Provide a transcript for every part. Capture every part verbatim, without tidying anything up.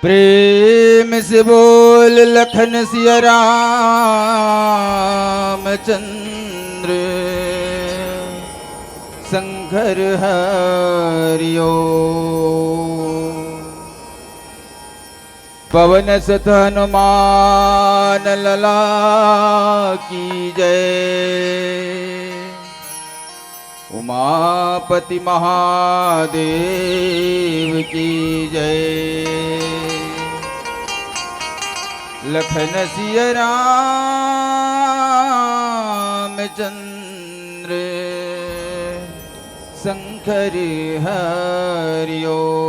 प्रेम से बोल लखन सिया रामचंद्र शंकर हरिओ। पवन सुत हनुमान लला की जय। उमापति महादेव की जय। लखन सिया रामचंद्र शंकर हरिओ।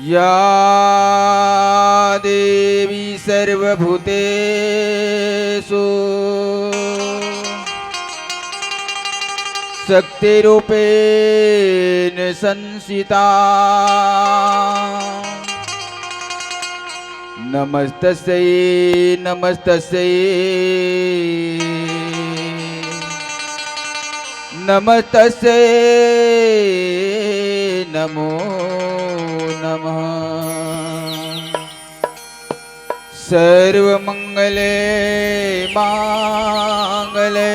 या देवी सर्वभूतेषु शक्तिरूपेण संस्थिता। नमस्तस्यै, नमस्तस्यै, नमस्तस्यै नमो नमः। सर्वमंगले मांगले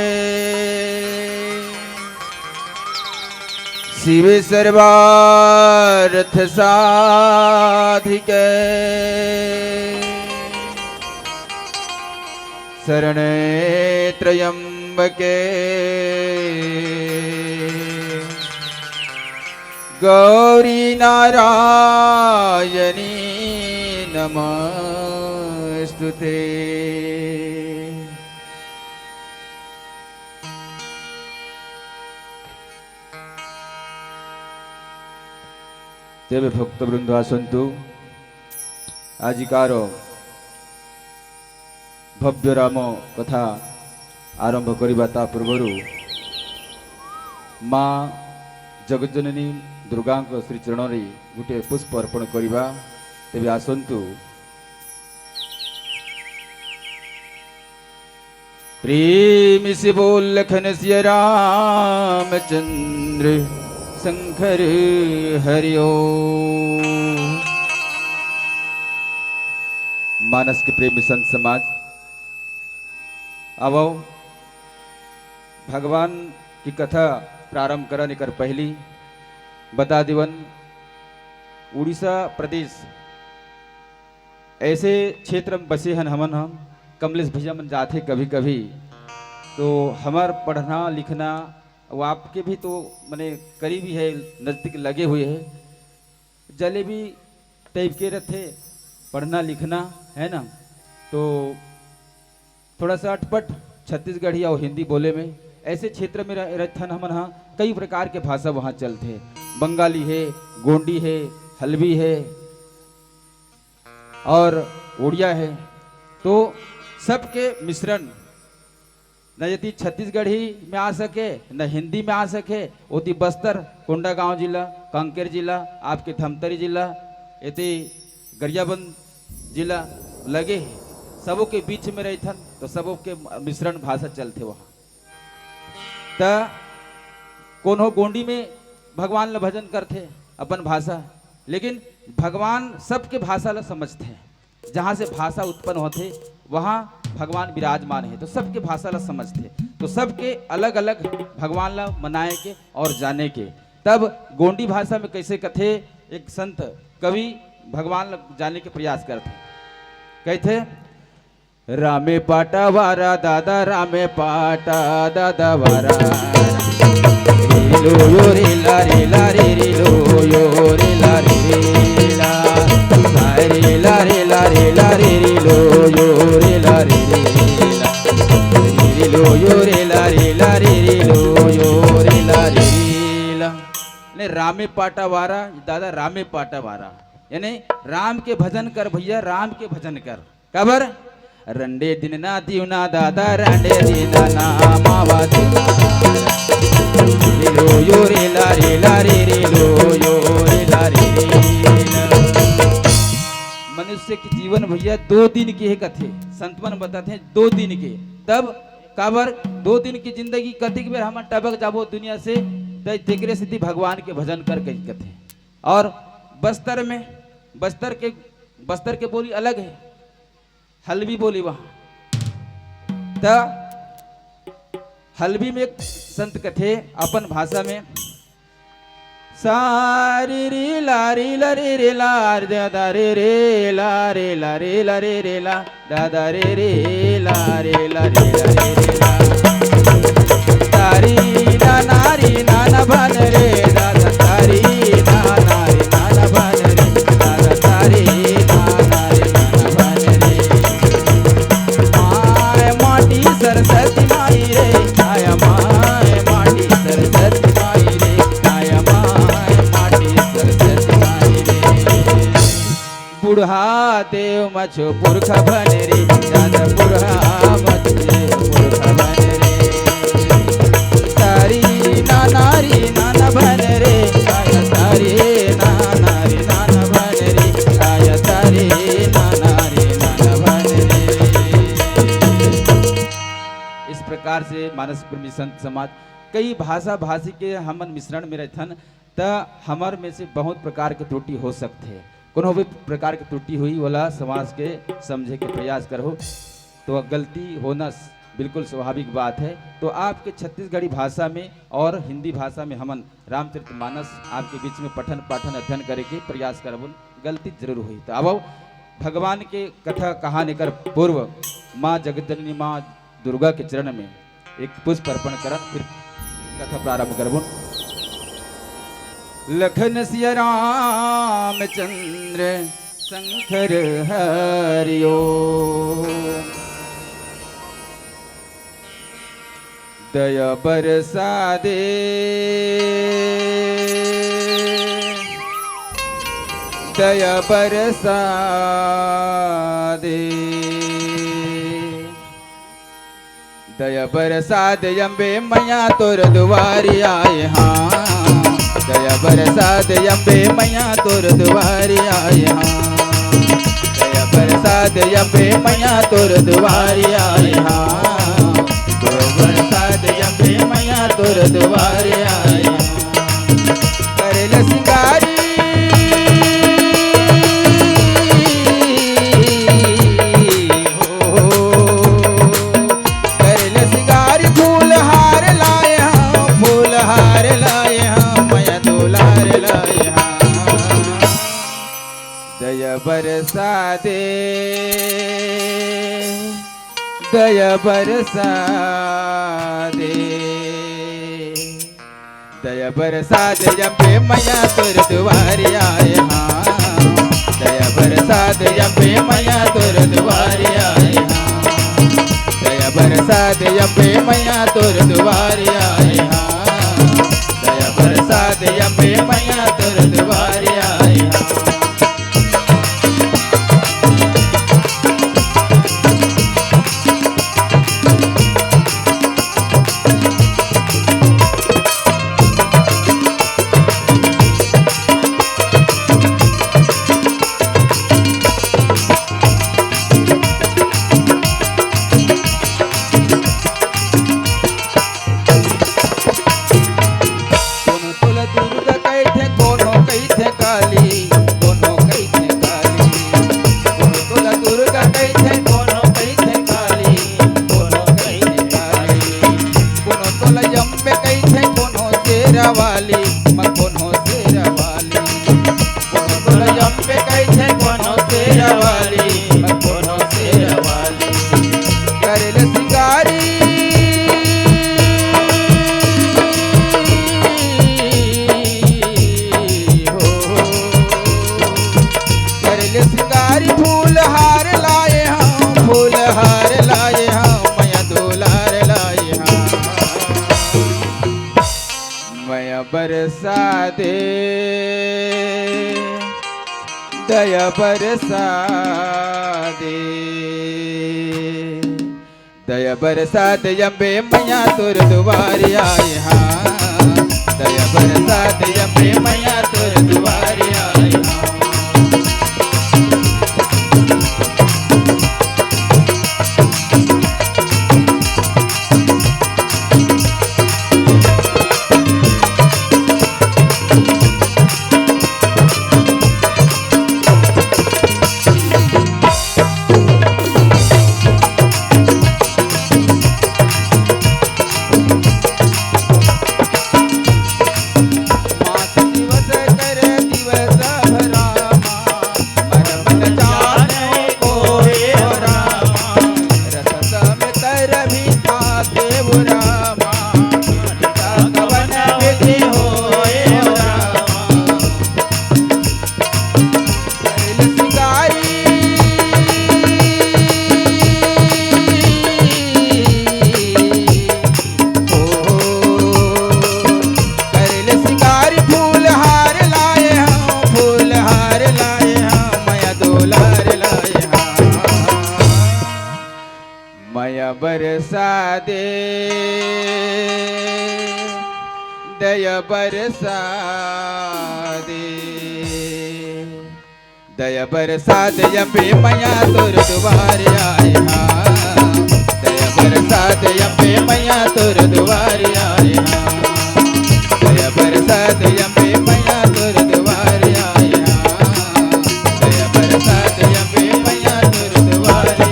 शिवे सर्वार्थ साधिके शरणे त्र्यंबके गौरी नारायणी नमस्तुते। तेबे भक्तवृंद आसंतु, आजिकार भव्य राम कथा आरंभ करिबा ता पूर्वरु माँ जगज्जननी दुर्गांक श्री चरणरे गुटे पुष्प अर्पण करिबा। तेबे आसंतु। प्रेम से बोल लखन सिया रामचंद्र शंकर हरिओ। मानस के प्रेमी संत समाज, आवो भगवान की कथा प्रारंभ करन एकर पहली बता देवन, उड़ीसा प्रदेश ऐसे क्षेत्र में बसे हन हमन हम, कमलेश भैया मन जाथे कभी-कभी, तो हमर पढ़ना लिखना, वो आपके भी तो मने करीबी है, नजदीक लगे हुए है, जलेबी टाइप के रहथे पढ़ना लिखना, है ना? तो थोड़ा सा अटपट छत्तीसगढ़ी और हिंदी बोले में, ऐसे क्षेत्र में रह-, रहथन हमन हा, कई प्रकार के भाषा वहाँ चलथे, बंगाली है, गोंडी है, हलबी है, और उड़िया है, तो सबके मिश्रण, न यदि छत्तीसगढ़ी में आ सके, न हिंदी में आ सके, ओती बस्तर, कोंडागांव जिला, कांकेर जिला, आपके धमतरी जिला, एती गरियाबंद जिला लगे हे, सबो के बीच में रहिथन, तो सबो के मिश्रण भाषा चलथे वहाँ। त कोनो गोंडी में भगवान ल भजन करथे अपन भाषा, लेकिन भगवान सबके भाषा ल समझथे। जहाँ से भाषा उत्पन्न होथे, वहाँ भगवान विराजमान हे, तो सबके भाषा ल समझथे, तो सबके अलग-अलग भगवान ल मनाए के और जाने के। तब गोंडी भाषा में कैसे कथे, एक संत कवि भगवान ल जाने के प्रयास करथे, कहथे, रामे पाटा वारा दादा, रामे पाटा दादा वारा। रे लो यो रे ला रे ला रे रे लो यो रे ला रे रे ला। सा रे ला रे ला रे ला रे रे लो यो रे ला रे रे ला। रे रे लो यो रे ला रे ला रे रे लो यो रे ला रे रे ला। ने रामे पाटा वारा, दादा रामे पाटा वारा, यानी राम के भजन कर भैया, राम के भजन कर। काबर? रंडे दिन ना दीव ना दादा, रंडे दिन ना मावा दीव ना। रे लो यो रे ला रे ला रे रे लो यो रे ला रे रे ला। मनुष्य के जीवन भैया दो दिन के हे कथे, संत मन बताथे दो दिन के। तब काबर दो दिन की जिंदगी कतिक बेर हमन टपक जाबो दुनिया से, त तेकरे सेती भगवान के भजन कर कहि कथे। और बस्तर में, बस्तर के, बस्तर के बोली अलग है, हलबी बोली वहाँ। त हलबी में एक संत कथे अपन भाषा में, सारी री ला री ला रे रे ला रे दा दा रे रे ला रे ला रे ला रे ला दा दा रे रे ला रे ला रे ला रे रे ला। तारी ना ना री ना ना भन रे दा दा तारी ना ना री ना ना भन रे दा दा तारी ना ना री ना ना भन रे। माय माटी सरस्वती माई रे, आया माय माटी सरस्वती माई रे, आया माय माटी सरस्वती माई रे। बुढ़ा देव मछु पुरखा बन रे, दादा बुढ़ा मछु देव पुरखा बन रे। तारी ना नारी ना ना बन रे, आया तारी ना नारी ना ना बन रे, आया तारी ना नारी ना ना बन रे। इस प्रकार से मानस प्रेमी संत समाज, कई भाषा भाषी के हमन मिश्रण में रहथन, त हमर में से बहुत प्रकार के त्रुटि हो सकथे। कोनो भी प्रकार के त्रुटि हुई, ओला समाज के समझे के प्रयास करहु। तो गलती होना स-, बिल्कुल स्वाभाविक बात है। तो आपके छत्तीसगढ़ी भाषा में और हिंदी भाषा में हमन रामचरितमानस आपके बीच में पठन पाठन अध्ययन करे के प्रयास करबो, गलती जरूर हुई। तो आवो, भगवान के कथा कहानी कर पूर्व माँ जगत जननी माँ दुर्गा के चरण में एक पुष्प अर्पण करन, फिर कथा प्रारंभ करबो। लखन सिया रामचंद्र शंकर हरिओ। दया बरसा दे, दया बरसा दे। दया बरसा दे अम्बे मैया तोर दुआरी आए हाँ। दया बरसा दे अम्बे मैया तोर दुआरी आए हाँ। दया बरसा दे अम्बे मैया तोर दुआरी आए हाँ। दया बरसा दे अम्बे मैया तोर दुआरी आए हाँ। करेल सिंगारी हो, करेल सिंगारी फूल हार लाए हाँ, फूल हार लाए हाँ, मैया दुलार लाए हाँ। दया बरसा दे, दया बरसा दे। दया बरसा दे अम्बे मैया तोर दुआरी आए हाँ। दया बरसा दे अम्बे मैया तोर दुआरी आए हाँ। दया बरसा दे अम्बे मैया तोर दुआरी आए हाँ। दया बरसा दे अम्बे मैया तोर दुआरी आए हाँ। कोनो तोला दुर्गा कहिथे, कोनो कहिथे काली, कोनो कहिथे काली। कोनो तोला दुर्गा कहिथे, कोनो कहिथे काली, कोनो कहिथे काली। कोनो तोला अम्बे कहिथे, कोनो शेरा वाली, म कोनो शेरा वाली। कोनो तोला अम्बे कहिथे, कोनो शेरा वाली, म कोनो शेरा वाली। करेल सिंगारी हो, करेल सिंगारी फूल हार लाए हाँ, फूल हार लाए हाँ, मैया दुलार लाए हाँ। मैया बरसा दे, दया बरसा दे। दया बरसा दे अम्बे मैया तोर दुआरी आए हाँ। दया बरसा दे अम्बे मैया तोर दुआरी आए हाँ। बरसा दे, दया बरसा दे, दया बरसा दे अम्बे मैया तोर दुआर आए हाँ। दया बरसा दे अम्बे मैया तोर दुआर आए हाँ। दया बरसा दे अम्बे मैया तोर दुआर आए हाँ। दया बरसा दे अम्बे मैया तोर दुआर आए हाँ।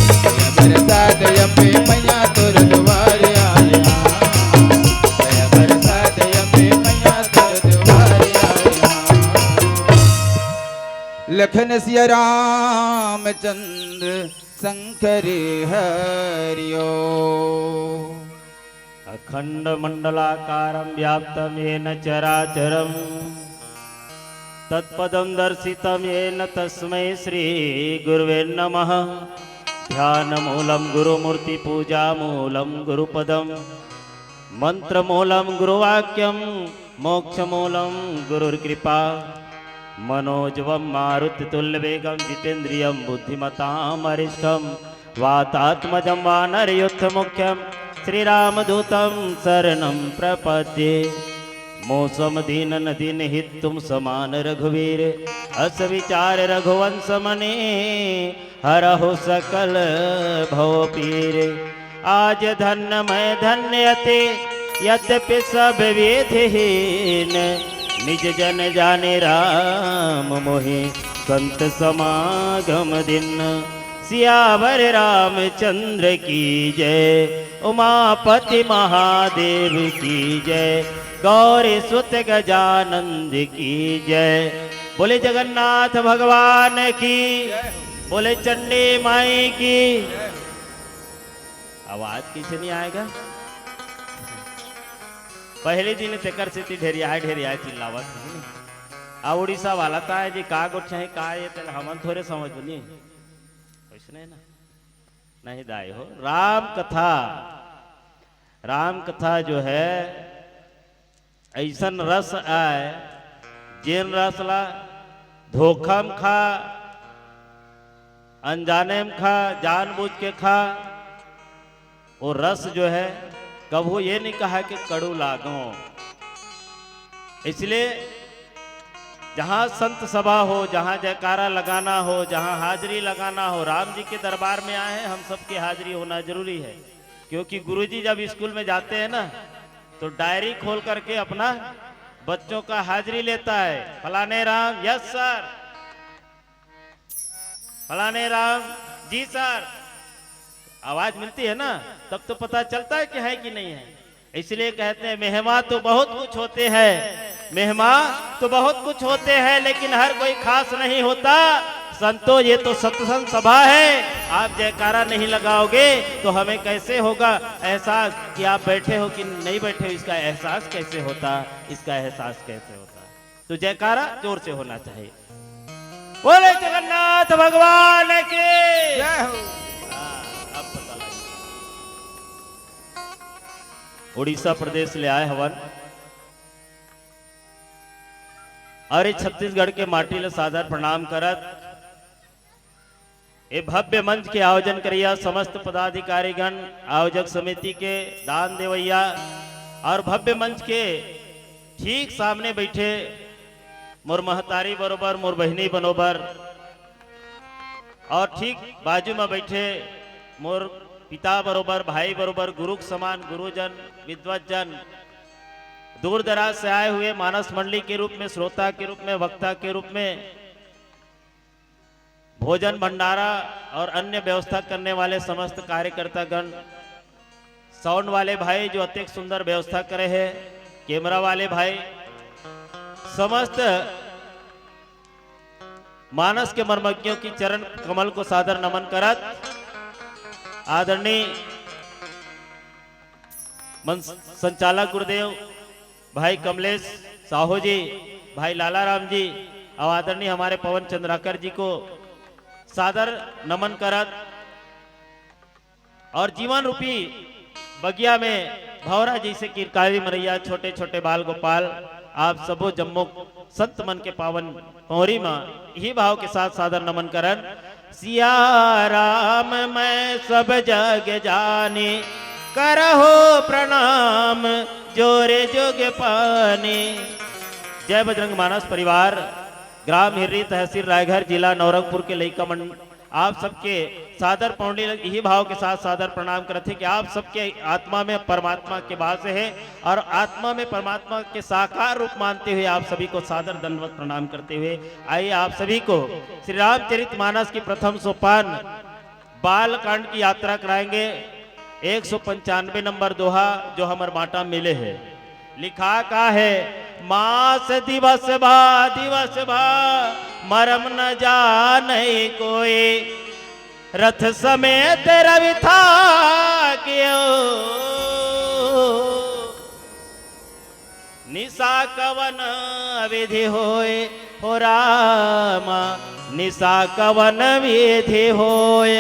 दया बरसा दे अम्बे मैया तोर दुआर आए हाँ। दया बरसा दे अम्बे मैया तोर दुआर आए हाँ। लखन सिया रामचंद्र शंकर हरिओ। अखण्डमण्डलाकारं व्याप्तं येन चराचरं तत्पदं दर्शितं येन तस्मै श्री गुरुवे नमः। ध्यानमूलं गुरुमूर्ति, पूजामूलं गुरुपदं, मन्त्रमूलं गुरुवाक्यं, मोक्षमूलं गुरुर्कृपा। मनोजवं मारुतितुल्यवेगं जितेन्द्रियं बुद्धिमतां वरिष्ठं वातात्मजं वानरयूथमुख्यं श्रीरामदूतं शरणं प्रपद्ये। मम सम दीनन दीनहितुं समान रघुवीर, अस विचार रघुवंश मनि हरहु सकल भव पीर। आज धन्य मैं धन्य अति यद्यपि सब विधि हीन, निज जन जाने राम मोहि संत समागम दीन। सियावर रामचंद्र की जय, उमापति महादेव की जय, गौरी सुत गजानंद की जय। बोले जगन्नाथ भगवान की, बोले चंडी माई की। आवाज कइसे नहीं आएगा? पहले दिन तेकर सेती ढेरिया ढेरिया चिल्लावत हे। आ उड़ीसा वाला ता है जी, का गोठिया है, का ये तेला हमन थोरे समझ बनी। वैसने ना। नहीं दाई हो, राम कथा, राम कथा जो है, अइसन रस आय, जेन रस ला धोखा म खा, अनजाने म खा, जानबूझ के खा, वो रस जो है, कभू ये नहीं कहा कि कड़ू लागो। इसलिए जहाँ संत सभा हो, जहाँ जयकारा लगाना हो, जहाँ हाजिरी लगाना हो, राम जी के दरबार में आए हैं, हम सबकी हाजिरी होना जरूरी है। क्योंकि गुरुजी जब स्कूल में जाते हैं ना, तो डायरी खोल करके अपना बच्चों का हाजिरी लेता है। फलाने राम, यस सर। फलाने राम, जी सर। आवाज मिलती है ना, तब तो पता चलता है कि है कि नहीं है। इसलिए कहते हैं, मेहमा तो बहुत कुछ होते हैं, मेहमा तो बहुत कुछ होते हैं, लेकिन हर कोई खास नहीं होता। संतो, ये तो सत्संग सभा है, आप जयकारा नहीं लगाओगे तो हमें कैसे होगा एहसास कि आप बैठे हो कि नहीं बैठे हो, इसका एहसास कैसे होता, इसका एहसास कैसे होता? तो जयकारा जोर से होना चाहिए। बोले जगन्नाथ भगवान की। जय हो। हाँ, अब पता लगा। उड़ीसा प्रदेश ले आए हवन और ये छत्तीसगढ़ के माटी ले सादर प्रणाम करत, ये भव्य मंच के आयोजन करैया समस्त पदाधिकारीगण, आयोजक समिति के दान देवैया और भव्य मंच के ठीक सामने बैठे मोर महतारी बरोबर, मोर बहिनी बरोबर और ठीक बाजू में बैठे मोर पिता बरोबर, भाई बरोबर, गुरु के समान गुरुजन, विद्वत जन, दूर दराज से आए हुए मानस मंडली के रूप में, श्रोता के रूप में, वक्ता के रूप में, भोजन भंडारा और अन्य व्यवस्था करने वाले समस्त कार्यकर्तागण, साउंड वाले भाई जो अतेक सुंदर व्यवस्था करे हैं, कैमरा वाले भाई, समस्त मानस के मर्मज्ञों की चरण कमल को सादर नमन करत, आदरणीय मन-, संचालक गुरुदेव भाई कमलेश साहू जी, भाई लाला राम जी और आदरणीय हमारे पवन चंद्राकर जी को सादर नमन करत और जीवन रूपी बगिया में भौरा जैसे किरकारी मरैया छोटे छोटे बाल गोपाल, आप सबो जम्मो संत मन के पावन पौरी मा इही भाव के साथ सादर नमन करन। सिया राम मैं सब जग जानी, करहु प्रणाम जोरे जुग पानी। जय बजरंग मानस परिवार, ग्राम हिर्री, तहसील रायघर, जिला नवरंगपुर के लइका मन, आप सबके सादर पौंडी ल इही भाव के साथ सादर प्रणाम करत हे कि आप सबके आत्मा में परमात्मा के वास हे और आत्मा में परमात्मा के साकार रूप मानते हुए आप सभी को सादर दंडवत प्रणाम करते हुए आइए आप सभी को श्री रामचरित मानस की प्रथम सोपान बाल कांड की यात्रा कराएंगे। एक सौ पंचानवे नंबर दोहा जो हमर बांटा मिले हे, लिखा का हे, मास दिवस भा दिवस भा मरम न जाने कोई, रथ समेत रवि था क्यों। निशा कवन विधि होय हो रामा, निशा कवन विधि होय।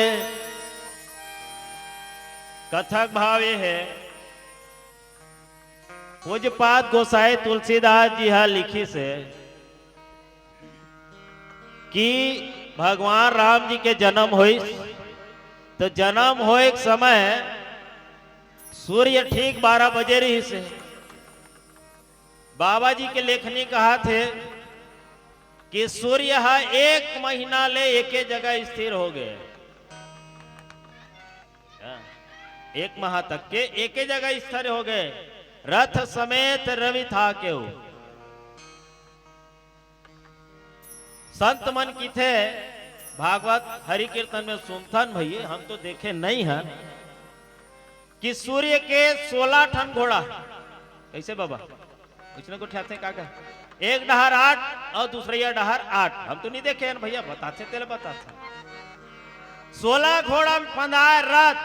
कथक भाव ये हे, पूज्यपाद गोसाई तुलसीदास जी हा लिखिस हे कि भगवान राम जी के जन्म होइस, तो जन्म होए के समय सूर्य ठीक बारह बजे रहिस हे। बाबा जी के लेखनी कहाथे कि सूर्य ह एक महीना ले एके जगह स्थिर हो गए। हाँ, एक माह तक के एके जगह स्थिर हो गए। रथ समेत रवि था क्यों। संत मन किथे, भागवत हरि कीर्तन में सुनथन भई, हम तो देखे नहीं हन कि सूर्य के सोलह ठन घोड़ा। कैसे बाबा? उसने को ठहरते का कहे? एक डहर आठ और दूसरैया डहर आठ। हम तो नहीं देखे हन भैया, बताथे तेला बताथे। सोलह घोड़ा में फंदाए रथ।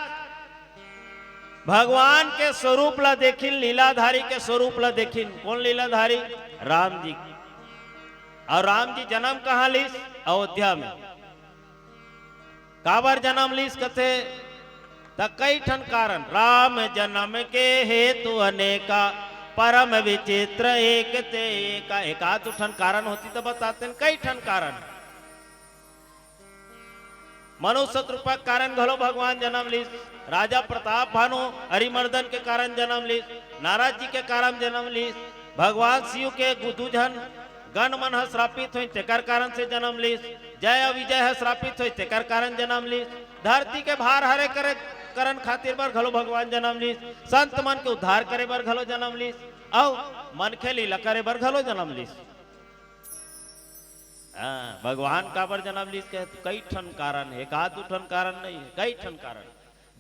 भगवान के स्वरूप ला देखिन, लीलाधारी के स्वरूप ला देखिन। कौन लीलाधारी? राम जी। और राम जी जन्म कहाँ लीस? अयोध्या में। काबर जन्म लीस कथे? त कई ठन कारण। राम जन्म के हेतु अनेका, परम विचित्र एक ते एका। एकाध ठन कारण होती त बताते न, कई ठन कारण। मनु शत्रुपा के कारण घलो भगवान जन्म लीस, राजा प्रताप भानु अरिमर्दन के कारण जन्म लीस, नारद जी के कारण जन्म लीस, भगवान शिव के गु-, दू झन गण मन ह श्रापित होई, तेकर कारण से जन्म लीस, जय अविजय ह श्रापित होई, तेकर कारण जन्म लीस, धरती के भार हरे करे करन खातिर बर घलो भगवान जन्म लीस, संत मन के उद्धार करे बर घलो जन्म लीस, अउ मनखे लीला करे बर घलो जन्म लीस। हाँ, भगवान काबर जन्म लीस कहे, कई ठन कारण हे, एकाध दू ठन कारण नहीं हे, कई ठन कारण।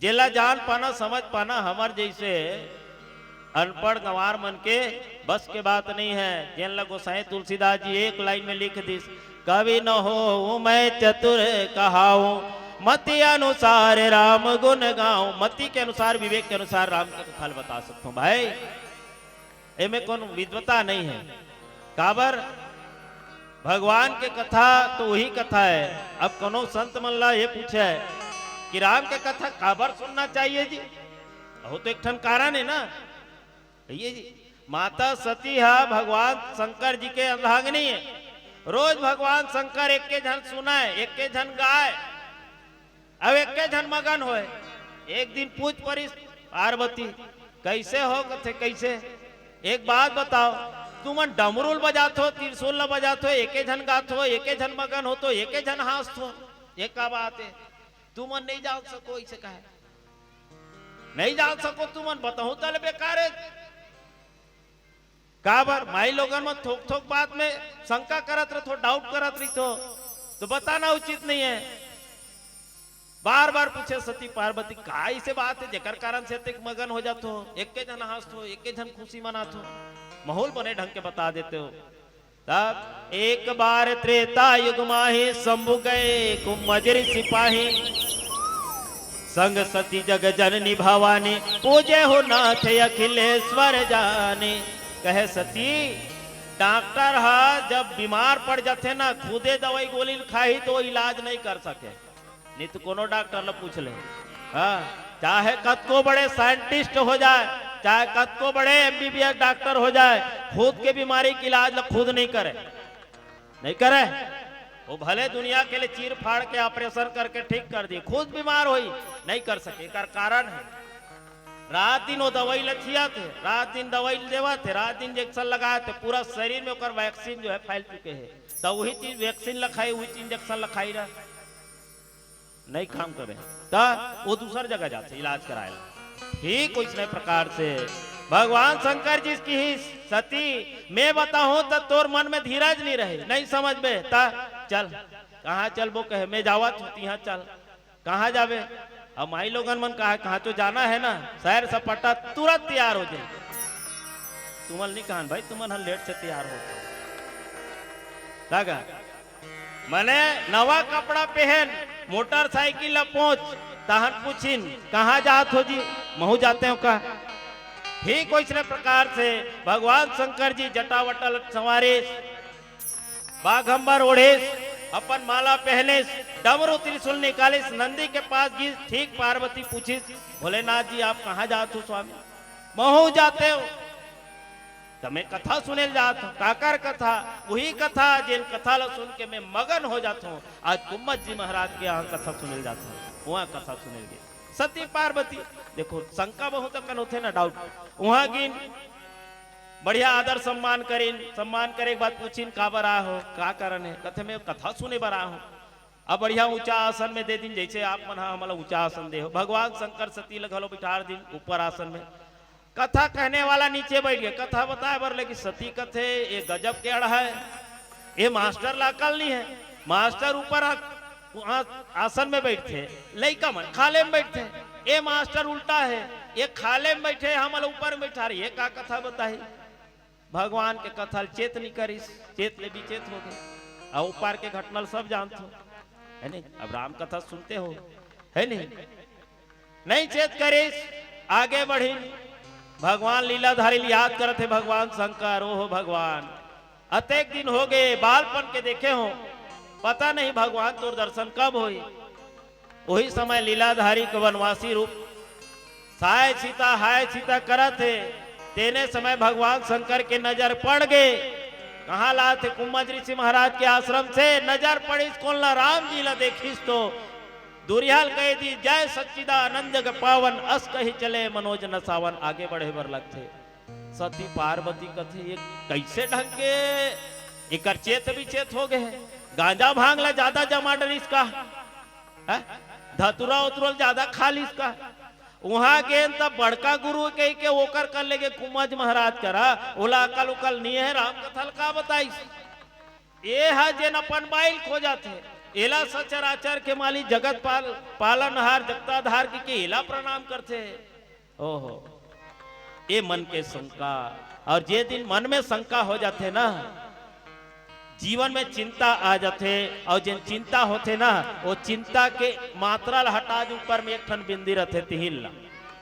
जेला जान पाना, समझ पाना, हमर जैसे अनपढ़ गंवार मन के बस के बात नहीं है। जेन ला गोसाई तुलसीदास जी एक लाइन में लिख दिस, कवि न होऊं मैं चतुर कहाऊं, मति अनुसार राम गुण गाऊं। मति के अनुसार, विवेक के अनुसार राम के कथा ल बता सकथों भाई। एमे कोनो विद्वता नहीं है। काबर? भगवान के कथा तो वही कथा है। अब कोनो संत मन ला ये पूछे कि राम के कथा काबर सुनना चाहिए जी? वो तो एक ठन कारण है ना। कहिए जी, माता सती हा भगवान शंकर जी के अर्धांगिनी है। रोज भगवान शंकर एक के झन सुनाए, एक के झन गाए। अब एके झन मगन होए। एक दिन पूछ परिस पार्वती, "कैसे हो?" कथे, "कैसे?" "एक बात बताओ, तुमन डमरू ल बजात हो, त्रिशूल ल बजात हो, एके झन गात हो, एके झन मगन हो, तो एके झन हाँसत हो, ये का बात है? तुमन नहीं जान सको।" इसे कहे, "नहीं जान सको तुमन, बताहूं तले बेकार है।" काबर? माई लोगन मन थोक थोक बात में शंका करत रहिथो, डाउट करत रहिथो, तो बताना उचित नहीं है। बार बार पूछे सती पार्वती, "का इसे बात है जेकर कारण से अतेक मगन हो जात हो, एके झन हाँसत हो, एके झन खुशी मनात हो, माहौल बने ढंग के बता देते हो।" तब एक बार त्रेता युग माही शंभु गए कुंभज ऋषि पाही। संग सती जग जननी भवानी, पूजे हो नाथ अखिलेश्वर जानी। कहे सती, डॉक्टर हा जब बीमार पड़ जाथे ना, खुदे दवाई गोली ल खाही तो इलाज नहीं कर सके, नहीं तो कोनो डॉक्टर ल पूछ ले। हाँ, चाहे कतको बड़े साइंटिस्ट हो जाए, चाहे कतको बड़े एमबीबीएस डॉक्टर हो जाए, खुद के बीमारी के इलाज ल खुद नहीं करे, नहीं करे। वो भले दुनिया के लिए चीर फाड़ के ऑपरेशन करके ठीक कर दिए, खुद बीमार होई, नहीं कर सके। एकर कारण है, रात दिन वो दवाई ल खियात हे, रात दिन दवाई ल देवत हे, रात दिन इंजेक्शन लगात हे, पूरा शरीर में ओकर वैक्सीन जो है फैल चुके हे। तो वही चीज वैक्सीन ल खाई, वही चीज इंजेक्शन ल खाई रहा, नहीं काम करे, तो वो दूसर जगह जाते इलाज कराए ला। ठीक वैसने प्रकार से भगवान शंकर जी की ही सती, मैं बताऊं तो तोर मन में धीरज नहीं रहे, नहीं समझ में, ता चल, कहाँ चलबो कहे, मैं जावत हूँ, तिहाँ चल। कहाँ जाबे? अब माई लोगन मन कहा, कहाँ तो जाना है ना, सैर सपाटा, तुरंत तैयार हो जाए। तुमन नहीं कहन भाई, तुमन हर लेट से तैयार हो। का गा? मने नवा कपड़ा पहन, मोटरसाइकिल ला पहुंच, तहन पूछिन, "कहाँ जात हो जी?" "महू जाते हो का?" ठीक वैसने प्रकार से भगवान शंकर जी जटावटल संवारिस, बाघंबर ओढ़िस, अपन माला पहनिस, डमरू त्रिशूल निकालिस, नंदी के पास गिस, ठीक पार्वती पूछिस, "भोलेनाथ जी, आप कहाँ जात हो स्वामी?" "महू जाते हो।" त मैं कथा सुनेल जात हूँ। काकर कथा? वही कथा, जेन कथा ला सुन के मैं मगन हो जात हूँ। आज कुम्मत जी महाराज के यहाँ कथा सुनेल जात हूँ, वहाँ कथा सुनेल गे। सती पार्वती, देखो, शंका बहुत अकन होथे ना, डाउट। वहाँ गिन, बढ़िया आदर सम्मान करिन, सम्मान करे के बाद पूछिन, "काबर आए हो, का कारण है?" कथे, "मैं कथा सुने बर आए हूँ।" अब बढ़िया ऊंचा आसन में दे दिन, जैसे आप मन ह हमला ऊंचा आसन दे हो। भगवान शंकर सती ल घलो बिठार दिन ऊपर आसन में। कथा कहने वाला नीचे बैठ गया, कथा बताए बर, लेकिन सती कथे, "ये गजब के अड़ है, ये मास्टर ला अकल नहीं है।" मास्टर ऊपर आ, आ, आसन में बैठथे, लइका मन खाले में बैठथे, ये मास्टर उल्टा है, ये खाले में बैठे, हमला ऊपर में बैठा रही, ये का कथा बताही? भगवान के कथा ल चेत नहीं करिस, चेत ले विचेत हो गए। अउ ऊपर के घटना ल सब जानत हो, है नहीं? अब राम कथा सुनते हो, है नहीं? नहीं चेत करिस, आगे बढ़िन। भगवान लीलाधारी ल याद करत हे भगवान शंकर, "ओहो भगवान, अतेक दिन हो गए, बालपन के देखे हो, पता नहीं भगवान तोर दर्शन कब होई।" वही समय लीलाधारी के वनवासी रूप साय सीता, हाय सीता करत हे। तेने समय भगवान शंकर के नजर पड़ गे। कहाँ लात हे? कुम्मज ऋषि महाराज के आश्रम से नजर पड़िस। कोन ला? राम जी ला देखिस तो दुरिहा ल कह दी, "जय सच्चिदानंद के पावन, अस कही चले मनोज न सावन।" आगे बढ़े बर लगथे। सती पार्वती कथे, "ये कैसे ढंग के एकर चेत विचेत हो गए हे? गांजा भांग ला ज्यादा जमा डरिस का? हैं? धतुरा उतुरा ल ज्यादा खा लिस का?" वहां गेन त बड़का गुरु कह के ओकर कर लेगे कुम्मज महाराज करा, ओला अकल उकल नहीं है, राम कथा ल का बताइस? ये ह जेन अपन बाई ल खोजत हे, एला सचराचर के मालिक जगत पाल, पालनहार, जगताधार कह के एला प्रणाम करथे। ओहो, ये मन के शंका। और जे दिन मन में शंका हो जाथे ना, जीवन में चिंता आ जाथे, और जेन चिंता होथे ना, वो चिंता के मात्रा ला हटा दे, ऊपर में एक ठन बिंदी रथे, तिहिल ला,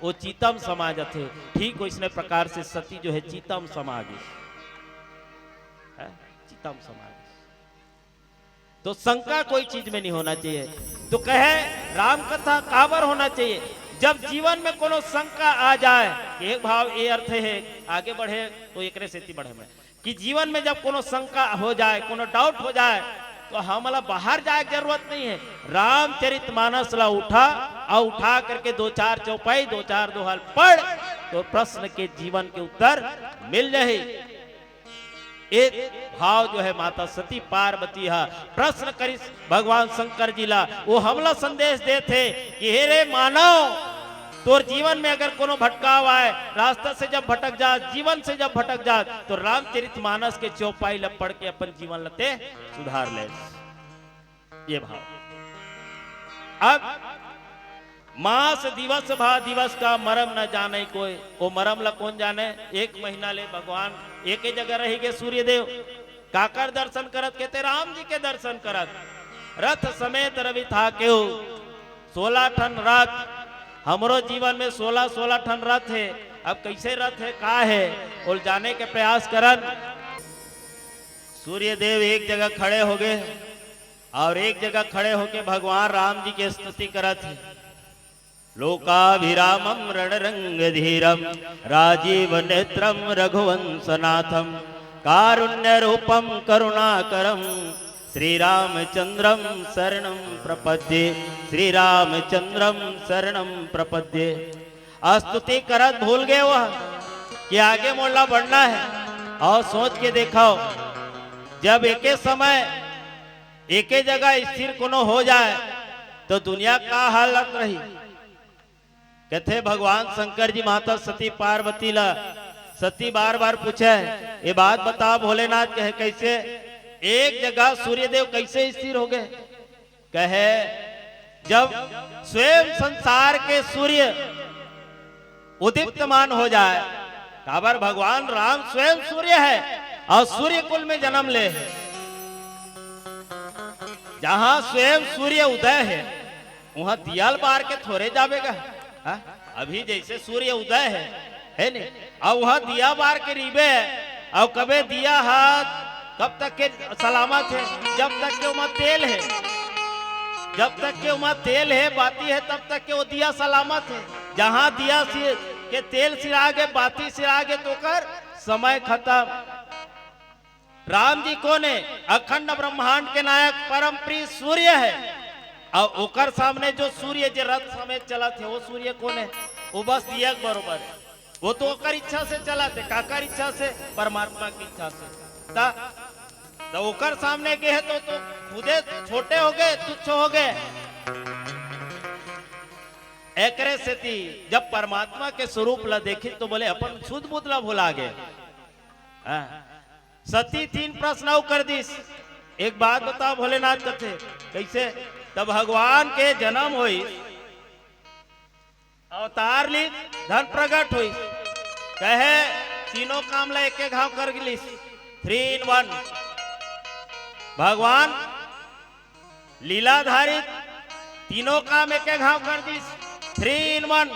वो चितम समा जाथे। ठीक वैसने प्रकार से सती जो है, चितम समा गिस, है? चितम समा गिस। तो शंका कोई चीज में नहीं होना चाहिए। तो कहे, राम कथा काबर होना चाहिए? जब जीवन में कोनो शंका आ जाए, एक भाव ये अर्थ है, आगे बढ़े तो एकरे सेती बढ़े में, कि जीवन में जब कोनो शंका हो जाए, कोनो डाउट हो जाए, तो हमला बाहर जाए के जरूरत नहीं है। रामचरित मानस ला उठा और उठा करके दो चार चौपाई, दो चार दोहा ल पढ़, तो प्रश्न के जीवन के उत्तर मिल जाए। एक भाव जो है, माता सती पार्वती ह प्रश्न करिस भगवान शंकर जी ला, वो हमला संदेश देथे कि हे रे मानव, तोर जीवन में अगर कोनो भटकाव आए, रास्ता से जब भटक जात, जीवन से जब भटक जात, तो रामचरित मानस के चौपाई ला पढ़ के अपन जीवन ला ते सुधार ले। ये भाव। अब मास दिवस भा दिवस का मरम न जाने कोई, वो मरम ला कोन जाने? एक महीना ले भगवान एक ही जगह रही गे सूर्य देव। काकर दर्शन करत? कहते राम जी के दर्शन करत। रथ समेत रवि थाकेउ, सोलह ठन रथ। हमरो जीवन में सोलह सोलह ठन रथ है। अब कैसे रथ है, का है, ओल जाने के प्रयास करन। सूर्य देव एक जगह खड़े हो गए और एक जगह खड़े होके भगवान राम जी के स्तुति करत हे। लोकाभिरामं रणरंगधीरं राजीवनेत्रं रघुवंशनाथं कारुण्यरूपं करुणाकरं श्री रामचंद्रम शरणम प्रपद्ये, श्री रामचंद्रम शरणम प्रपद्ये। स्तुति करत भूल गए वह कि आगे मोला बढ़ना है। और सोच के देखो, जब एके समय एके जगह स्थिर कोनो हो जाए, तो दुनिया का हालत रही? कथे भगवान शंकर जी माता सती पार्वती ला, सती बार बार पूछे, "ये बात बताओ भोलेनाथ," कहे, "कैसे?" एक जगह सूर्य देव कैसे स्थिर हो गए? कहे, जब स्वयं संसार के सूर्य उदीप्तमान हो जाए, काबर भगवान राम स्वयं सूर्य है और सूर्य कुल में जन्म ले है। जहां स्वयं सूर्य उदय है, वहां दिया ल बार के थोरे जाबे गा। हाँ? अभी जैसे सूर्य उदय है, है नी? और वहां दिया बार के रिबे, और कबे दिया हाथ कब तक के सलामत है? जब तक के ओमा तेल है, जब तक के ओमा तेल है, बाती है, तब तक के वो दिया सलामत है। जहां दिया सि-, के तेल सिरा गे, बाती सिरा गे, तो ओकर समय खत्म। राम जी कोन है? अखंड ब्रह्मांड के नायक, परम प्रिय सूर्य है। और ओकर सामने जो सूर्य जे रथ समेत चलत है, वो सूर्य कोन है? वो बस दिया के बरोबर है। वो तो ओकर इच्छा से चलत है। काकर इच्छा से? परमात्मा की इच्छा से। ता, तो ओकर सामने गे है तो, तो खुदे छोटे हो गए, तुच्छ हो गए। एकरे सेती जब परमात्मा के स्वरूप ला देखी तो बोले, "अपन सुध बुध ला भुला गे।" हाँ। सती तीन प्रश्न अउ कर दिस। एक बात बताओ भोलेनाथ कथे, कैसे? तब भगवान के जन्म होइस, अवतार लीस, धन प्रगट होइस, कहे तीनों काम ला एके घाव कर गिलिस, three in one। भगवान लीलाधारी तीनों काम एके घाव कर दिस, three in one।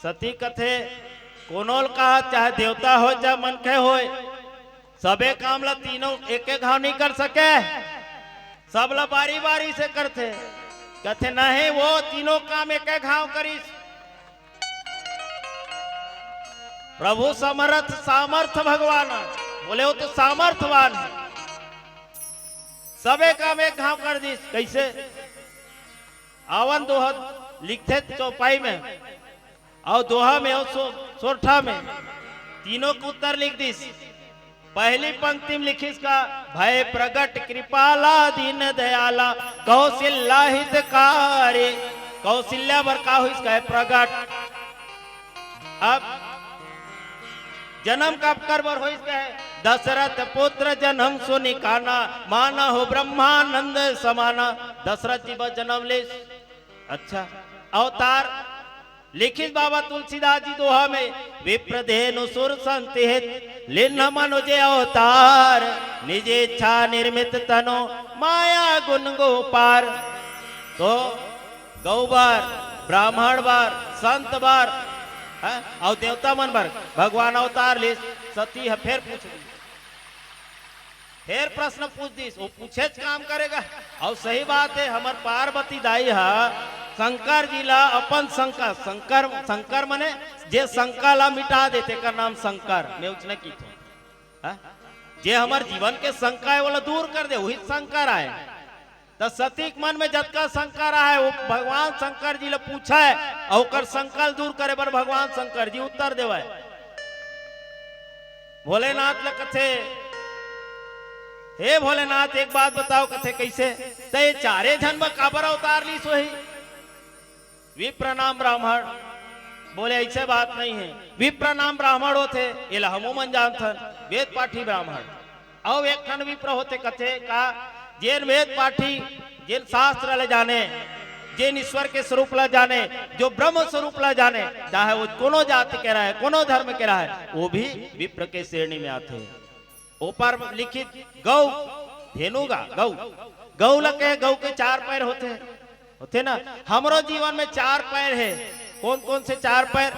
सती कथे, कोनो ल कहा, चाहे देवता हो, चाहे मनखे होय, सबे काम ला तीनों एके घाव नहीं कर सके, सब ला बारी बारी से करथे। कथे, "नहीं, वो तीनों काम एके घाव करिस।" प्रभु समर्थ, सामर्थ भगवान, बोले, "वो तो सामर्थवान है, सबे काम एक घाव कर दिस।" कैसे? आवन दोहा लिखथे चौपाई में, अउ दोहा में अउ सो-, सोरठा में, तीनों के उत्तर लिख दिस। पहली पंक्ति में लिखिस का, "भय प्रगट कृपाला दीन दयाला, कौशल्या हितकारी।" कौशल्या बर का होइस कहे? प्रगट। अब जन्म काकर बर होइस कहे? "दशरथ पुत्र जन्म सुनि काना, मानहु ब्रह्मानंद समाना।" दशरथ जी बर जन्म लेस। अच्छा, अवतार लिखिस बाबा तुलसीदास जी दोहा में, "विप्र धेनु सुर संत हित, लीन्ह मनुज अवतार, निज इच्छा निर्मित तनु, माया गुण गो पार।" तो गौ बर, ब्राह्मण बर, संत बर, हैं? अउ देवता मन बर भगवान अवतार लिस। सती ह फेर पूछ दिस, फेर प्रश्न पूछ दिस, वो पूछेच काम करेगा। अउ सही बात है, हमर पार्वती दाई ह शंकर जी ला अपन शंका, शंकर, शंकर मने जे शंका ला मिटा दे, तेकर नाम शंकर। मैं उचना की थों, हाँ? जे हमर जीवन के शंका है, ओला दूर कर दे, वही शंकर आय। त सती के मन में जतका शंका रहा है, वो भगवान शंकर जी ले पूछे, अउ ओकर शंका ल दूर करे बर भगवान शंकर जी उत्तर देवे। भोलेनाथ ले कथे, "हे भोलेनाथ, एक बात बताओ," कथे, "कैसे? त ये चारे झन बर काबर अवतार लीस होही?" विप्र नाम ब्राह्मण। बोले, "ऐसे बात नहीं है, विप्र नाम ब्राह्मण होथे, एला हमू मन जानथन, वेद पाठी ब्राह्मण।" अउ एक ठन विप्र होथे, कथे का, जेन वेद पाठी, जेन शास्त्र ले जाने, जेन ईश्वर के स्वरूप ला जाने, जो ब्रह्म स्वरूप ला जाने, चाहे वो कोनो जाति के रहे, कोनो धर्म के रहे, वो भी विप्र के श्रेणी में आथे। ऊपर लिखित गौ, धेनु गा, गौ, गौ ला कहे, गौ के चार पैर होथे, होथे ना। हमरो जीवन में चार पैर है। कौन कौन से चार पैर?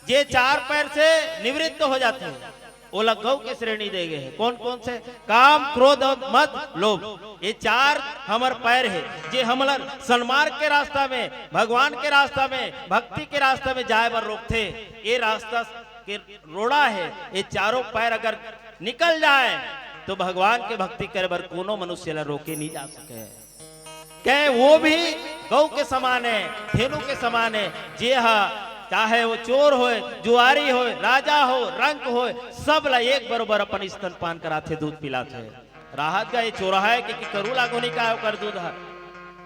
जे चार पैर से निवृत्त हो जाथे, ओला गौ के श्रेणी दे गए है। कौन कौन से? काम, क्रोध और मद, लोभ। ये चार हमर पैर है, जे हमला सन्मार्ग के रास्ता में, भगवान के रास्ता में, भक्ति के रास्ता में जाए बर रोकथे। ये रास्ता के रोड़ा है, ये चारों पैर अगर निकल जाए, तो भगवान के भक्ति करे बर कोनो मनुष्य ला रोके नहीं जा सके। कहे वो भी गौ के समान है, धेनु के समान है, जे हा चाहे वो चोर होय, जुआरी होय, राजा हो, रंक होय, सब ला एक बरोबर अपन स्तनपान कराथे, दूध पिलाथे। राहत गा ये चोरहा है कि, कि करू लागो नहीं कहा ओकर दूध हा।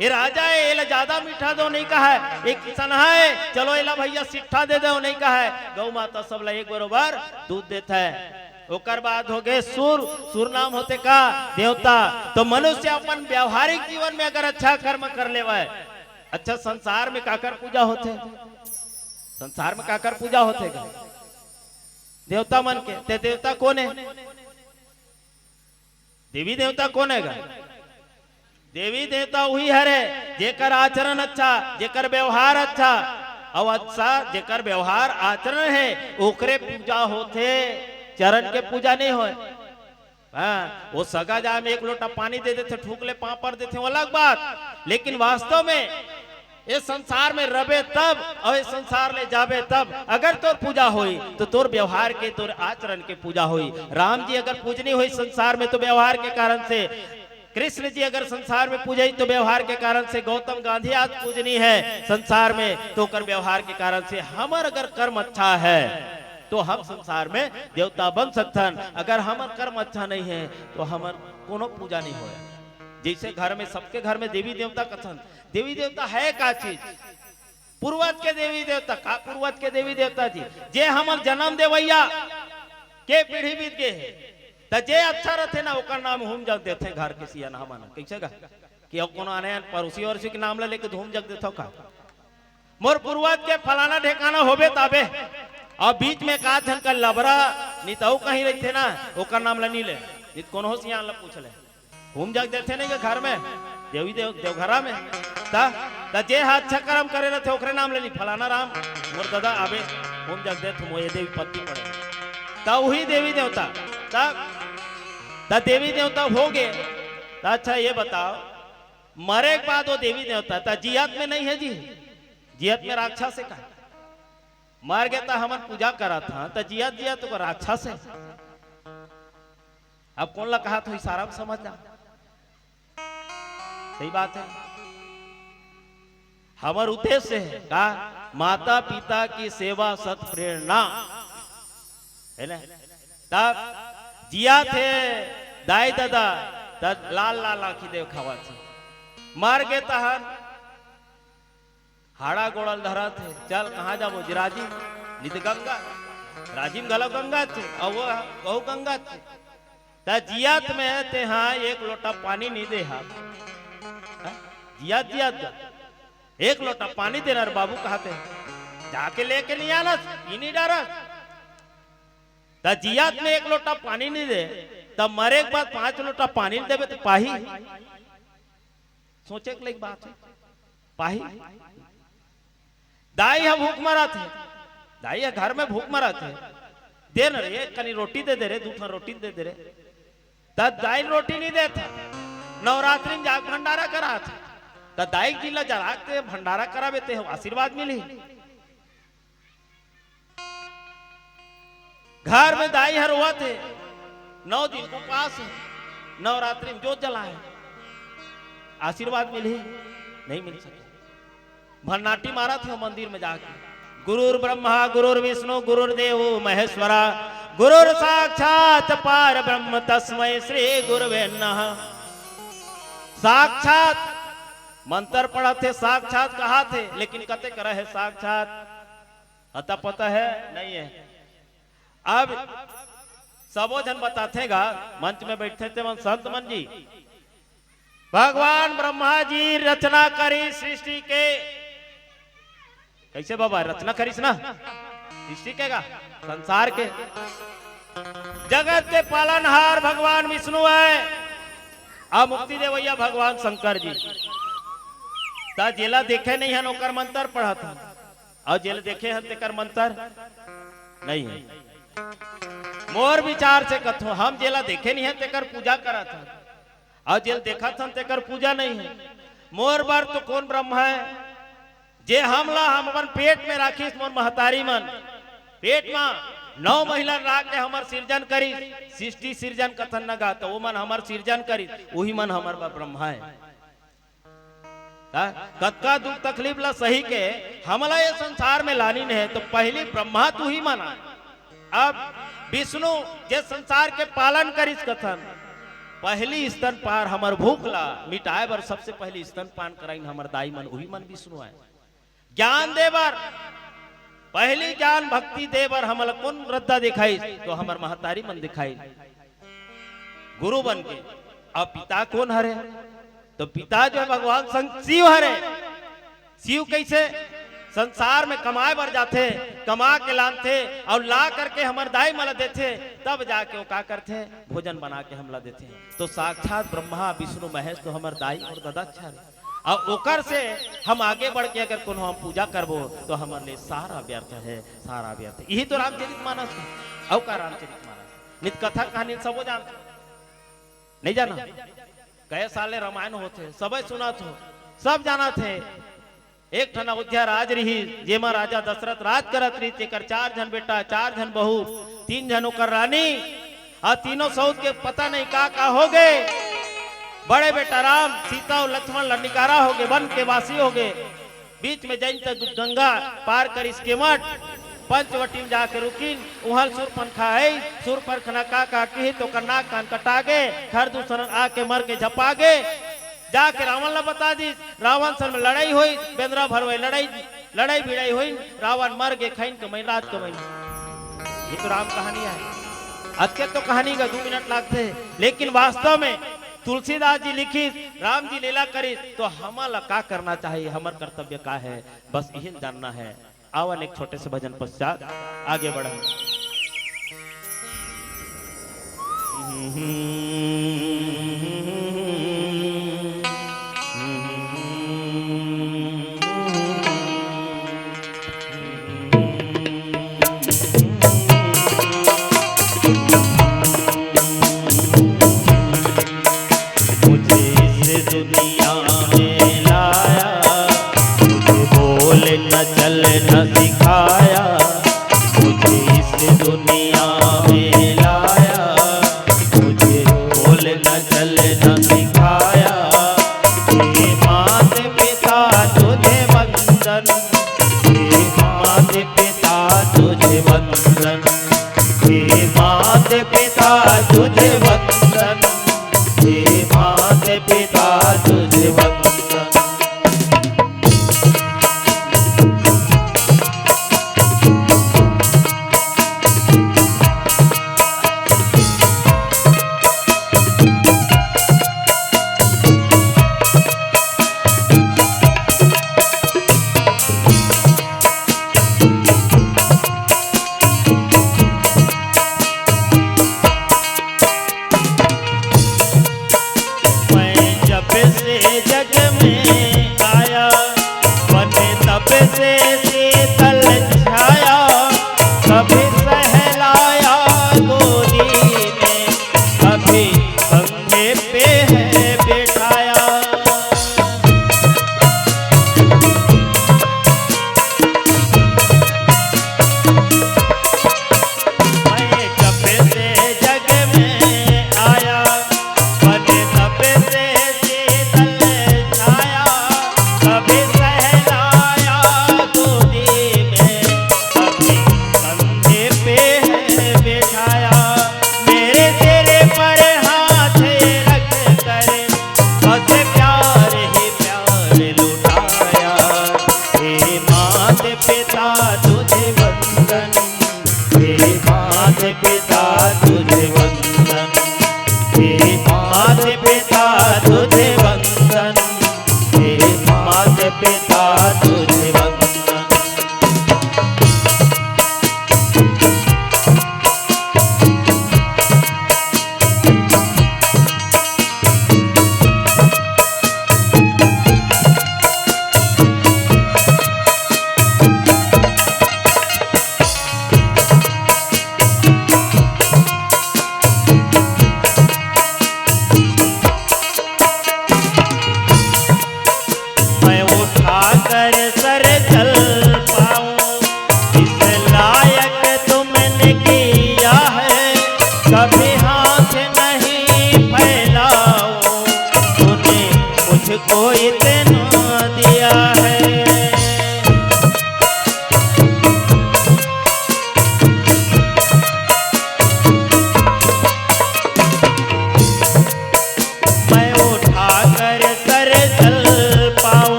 ये राजा है, ये ला ज्यादा मीठा दो नहीं कहा है, ये किसनहा है, चलो ये ला भैया सिट्ठा दे दो नहीं कहा है। गौ माता सब ला एक बरोबर दूध देता है। ओकर बाद हो गए सुर, सुर नाम होथे का? देवता। तो मनुष्य अपन व्यावहारिक जीवन में अगर अच्छा कर्म कर लेवे, अच्छा, संसार में काकर पूजा होथे? संसार में काकर पूजा होथे गा? देवता मन के। ते देवता कोन है? देवी देवता कोन है गा? देवी देवता वही हरे, जेकर आचरण अच्छा, जेकर व्यवहार अच्छा, अउ अच्छा जेकर व्यवहार आचरण है, ओकरे पूजा होथे, चरण के पूजा नहीं होय। हाँ, वो सगा जाए में एक लोटा पानी दे देथे, ठूक ले पाँव पर देथे, वो अलग बात। लेकिन वास्तव में ये संसार में रबे तब अउ ये संसार ले जाबे तब, अगर तोर पूजा होई तो तोर व्यवहार के, तोर आचरण के पूजा होई। राम जी अगर पूजनी होई संसार में तो व्यवहार के कारण से, कृष्ण जी अगर संसार में पूजे तो व्यवहार के कारण से, गौतम गांधी आज पूजनी है संसार में तो ओकर व्यवहार के कारण से। हमर अगर कर्म अच्छा है तो हम संसार में देवता बन सकथन, अगर हमर कर्म अच्छा नहीं है तो हमर कोनो पूजा नहीं होय। जैसे घर में, सबके घर में देवी देवता कथन, देवी देवता है का चीज? पूर्वज के देवी देवता का, पूर्वज के देवी देवता जी, जे हमर जन्म देवैया के पीढ़ी बीत गए है, त जे अच्छा रहथे ना, ओकर नाम हूम जग देथे घर के सियान हमन। कैसे गा? कि अब कोनो आने आन पड़ोसी वड़ोसी के नाम ला लेके हूम जग देथो का? मोर पूर्वज के फलाना ढेकाना होबे ताबे। अब बीच में का झन का लबरा नितऊ कहीं रहिथे ना, ओकर नाम ला नी ले, नित कोनो सियान ला पूछ ले। हूम जग देथे नहीं के घर में, देवी देव, देवघरा में। त, त जे हा अच्छा कर्म करे रहथे, ओकरे नाम ले ली, फलाना राम, मोर ददा आबे, हूम जग देथे, मोर ये देवी पत्ती पड़े। त वही देवी देवता, त, त देवी देवता हो गए। त अच्छा ये बताओ, मरे के बाद वो देवी देवता, त जियत में नहीं है जी, जियत में राक्षस है का? मर गए त हमन पूजा करत हा, त जियत जियत तो राक्षस है। अब कोन ला कहा तो इशारा में समझ जा। सही बात है, हमर उद्देश्य है का? माता पिता की सेवा सत प्रेरणा है ना? तब जियत हे दाई ददा, तब लाल लाल आँखी देखावत हे। मर गे तहन हाड़ा गोड़ल धरत हे, चल कहाँ जाबो जी राजिम, नित गंगा, राजिम घलो गंगा थे, अउ वो, वहू गंगा थे। त जियत में तेहा एक लोटा पानी नी दे हा। हैं? जियत, जियत गा। एक लोटा पानी देना रे बाबू कहते हैं। जाके लेके नहीं आना, पी नहीं डारा। त जियत में एक लोटा पानी नी दे, त मरे के बाद पाँच लोटा पानी देबे त पाही। सोचे के लायक बात है। पाही। दाई ह भूख मरत हे, दाई ह घर में भूख मरत हे, दे न रे, एक कनी रोटी दे दे रे, दू ठन रोटी दे दे रे। त दाई रोटी नहीं देत हे, नवरात्रि में जाके भंडारा करात हे। त दाई जी ला जरा के भंडारा कराबे ते आशीर्वाद मिली। घर में दाई हर रोवत हे, नौ दिन के उपास हे, नवरात्रि में जोत जलाए, आशीर्वाद मिली? नहीं मिल सके। भन्नाटी मारत हे मंदिर में जाके, गुरुर ब्रह्मा गुरुर विष्णु गुरुर देवो महेश्वरा, गुरुर साक्षात पार ब्रह्म तस्मै श्री गुरुवे नमः। साक्षात मंत्र पढ़त हे, साक्षात कहत हे, लेकिन कते करा हे साक्षात? अता पता है? नहीं है। अब सबो झन बताथे गा, मंच में बैठे थे मन संत मन जी, भगवान ब्रह्मा जी रचना करी सृष्टि के। कैसे बाबा रचना करिस ना? सृष्टि के गा, संसार के, जगत के पालनहार भगवान विष्णु है, आ मुक्ति देवैया भगवान शंकर जी। त जेला देखे नहीं हन ओकर मंत्र पढ़त हन, अउ जेला देखे हन तेकर मंत्र नहीं है। मोर विचार से कथो, हम जेला देखे नहीं हन तेकर पूजा करत हन, अउ जेला देखत हन तेकर पूजा नहीं है। मोर बर तो कोन ब्रह्मा है जे हमला हम अपन पेट में राखिस, मोर महतारी मन पेट में नौ महिला ला के हमर सिरजन करिस, सृष्टि सिरजन कथन न गा, त ओमन हमर सिरजन करिस, उही मन हमर बर ब्रह्मा हे। का? कतका दुख तकलीफ ला सही के हमला ये संसार में लानिन हे, त पहिली ब्रह्मा तुही मन आय। अब विष्णु जे संसार के पालन करिस कथन, पहिली स्तनपान हमर भूख ला मिटाय बर सबसे पहिली स्तनपान कराइन हमर दाई मन, उही मन विष्णु आय। ज्ञान दे बर, पहिली ज्ञान भक्ति दे बर हमला कोन रद्दा दिखाइस? तो हमर महतारी मन दिखाइस, गुरु बन के। अब पिता कोन हरे? तो पिता जो भगवान शंक-, शिव हरे। शिव कइसे? संसार में कमाय बर जाथे, कमा के लानथे अउ ला करके हमर दाई मन ला देथे, तब जाके वो का करथे? भोजन बना के हमला देथे। तो साक्षात ब्रह्मा, विष्णु, महेश तो हमर दाई अउ ददा हरे। अउ ओकर से हम आगे बढ़ के अगर कोनो हम पूजा करबो, तो हमर ले सारा व्यर्थ हे, सारा व्यर्थ हे। यही तो रामचरित मानस हे। अउ का रामचरित मानस? नित कथा कहानी सबो जानत हे। नहीं जाना? कई साल ले रामायण होथे, सबे सुनत हो, सब जानत हे। एक ठन अयोध्या राज रिहिस, जेमा राजा दशरथ राज करत रिहिस, तेकर चार झन बेटा, चार झन बहू, तीन झन ओकर रानी, अउ तीनों सऊत के पता नहीं का का हो गे। बड़े बेटा राम, सीता अउ लक्ष्मण ला निकारा हो गे, वन के वासी हो गे। बीच में जइन तक गंगा पार करिस केवट, पंचवटी में जाके रुकिन, उहाँ सूर्पनखा हे, सूर्पनखा का का किहिस, तो ओकर नाक कान कटा गे, खर दूसरन आके मर के झपा गे। जाके रावण ला बता दिस, रावण सन में लड़ाई होइस, बेंदरा भरवई लड़ाई, लड़ाई भिड़ाई होइस, रावण मर गे, खइन कमइन राज कमइन। ये तो राम कहानी हे। अतके तो कहानी का दू मिनट लागथे, लेकिन वास्तव में तुलसीदास जी लिखिस, राम जी लीला करिस, तो हमन ला का करना चाहिए, हमर कर्तव्य का हे, बस यही जानना हे। आवन एक छोटे से भजन पश्चात आगे बढ़न। मुझे इस दुनिया में लाया, मुझे बोलना चलना सिखाया। मुझे इस दुनिया में लाया, मुझे बोलना चलना सिखाया। हे मात पिता तुझे वंदन, हे मात पिता तुझे वंदन, हे मात पिता तुझे वंदन, हे मात पिता तुझे वंदन। मैं जब से जग में आया, बने तब से शीतल छाया। कभी सहलाया गोदी में, कभी कंधे पे है बिठाया। मैं जब से जग में आया, बने तब से शीतल छाया।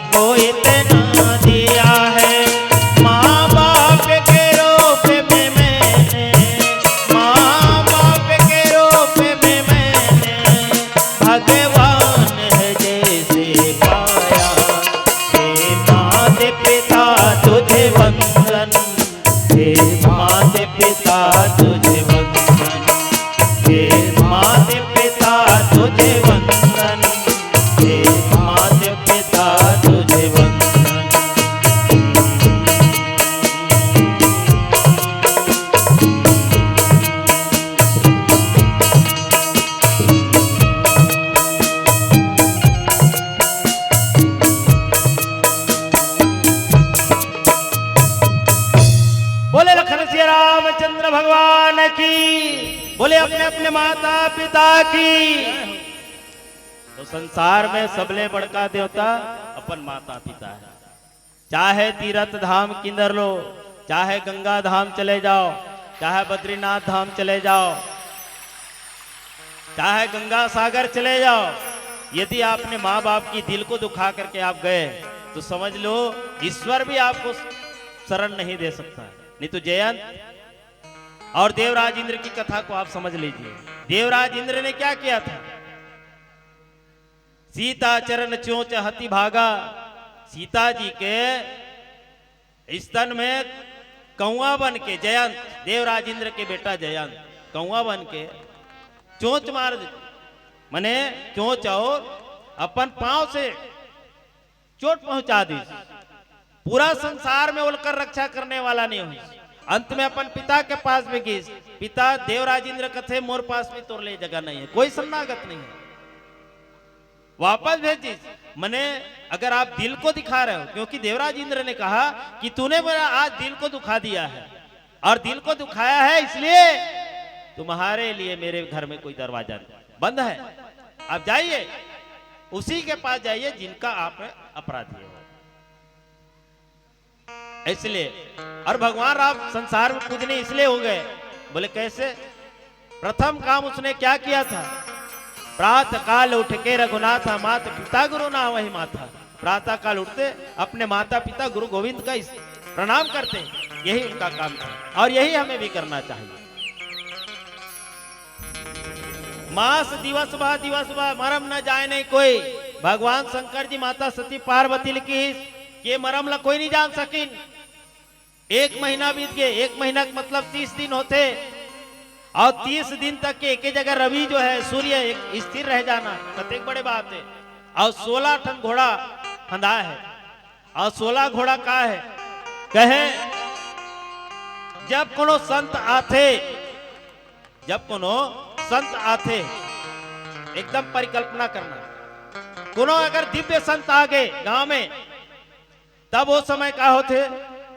को इतना दिया है। माँ बाप के रूप में मैंने, माँ बाप के रूप में मैंने भगवान है जैसे पाया। हे मात पिता तुझे वंदन, हे मात पिता तुझे वंदन, हे मात पिता तुझे वंदन, हे मात पिता तुझे वंदन। बोले लखन सिया रामचंद्र भगवान की, बोले अपने अपने माता पिता की। तो संसार में सबले बड़का देवता अपन माता पिता है। चाहे तीरथ धाम किंदर लो, चाहे गंगा धाम चले जाओ, चाहे बद्रीनाथ धाम चले जाओ, चाहे गंगा सागर चले जाओ, यदि आपने माँ बाप की दिल को दुखा करके आप गए, तो समझ लो, ईश्वर भी आपको शरण नहीं दे सकता। नहीं तो जयंत और देवराज इंद्र की कथा को आप समझ लीजिए। देवराज इंद्र ने क्या किया था? सीता चरण चोंच हति भागा, सीता जी के स्तन में कौआ बन के जयंत, देवराज इंद्र के बेटा जयंत, कौआ बन के चोंच मार दे, मने चोंच और अपन पांव से चोट पहुंचा दी। पूरा संसार में ओलकर रक्षा करने वाला नहीं हुई। अंत में अपन पिता के पास में गई। पिता देवराज इंद्र कथे, "मोर पास में तोर ले जगह नहीं है, कोई शरणागत नहीं है।" वापस भेजी। मने अगर आप दिल को दिखा रहे हो, क्योंकि देवराज इंद्र ने कहा कि तूने मेरा आज दिल को दुखा दिया है और दिल को दुखाया है, इसलिए तुम्हारे लिए मेरे घर में कोई दरवाजा बंद है। आप जाइए, उसी के पास जाइए जिनका आप अपराधी हो। इसलिए, और भगवान राम संसार में पूजनीय इसलिए हो गए, बोले कैसे? प्रथम काम उसने क्या किया था? प्रातः काल उठ के रघुनाथा, मात पिता गुरु ना वही माथा। प्रातः काल उठते, अपने माता पिता गुरु गोविंद का इस-, प्रणाम करते, यही उनका काम था और यही हमें भी करना चाहिए। मास दिवस बा, दिवस बा, मरम न जाने कोई। भगवान शंकर जी माता सती पार्वती ल किहिस, ये मरम ला कोई नहीं जान सकिन। एक महीना बीत गए, एक महीना के मतलब तीस दिन होते, और तीस दिन तक के एके जगह रवि जो है, सूर्य एक स्थिर रह जाना, कतेक बड़े बात है। और सोलह ठन घोड़ा फंदा है, और सोलह घोड़ा का है, कहे, जब कोनो संत आथे, जब कोनो संत आथे, एकदम परिकल्पना करना, कोनो अगर दिव्य संत आ गए गांव में, तब वो समय का होथे,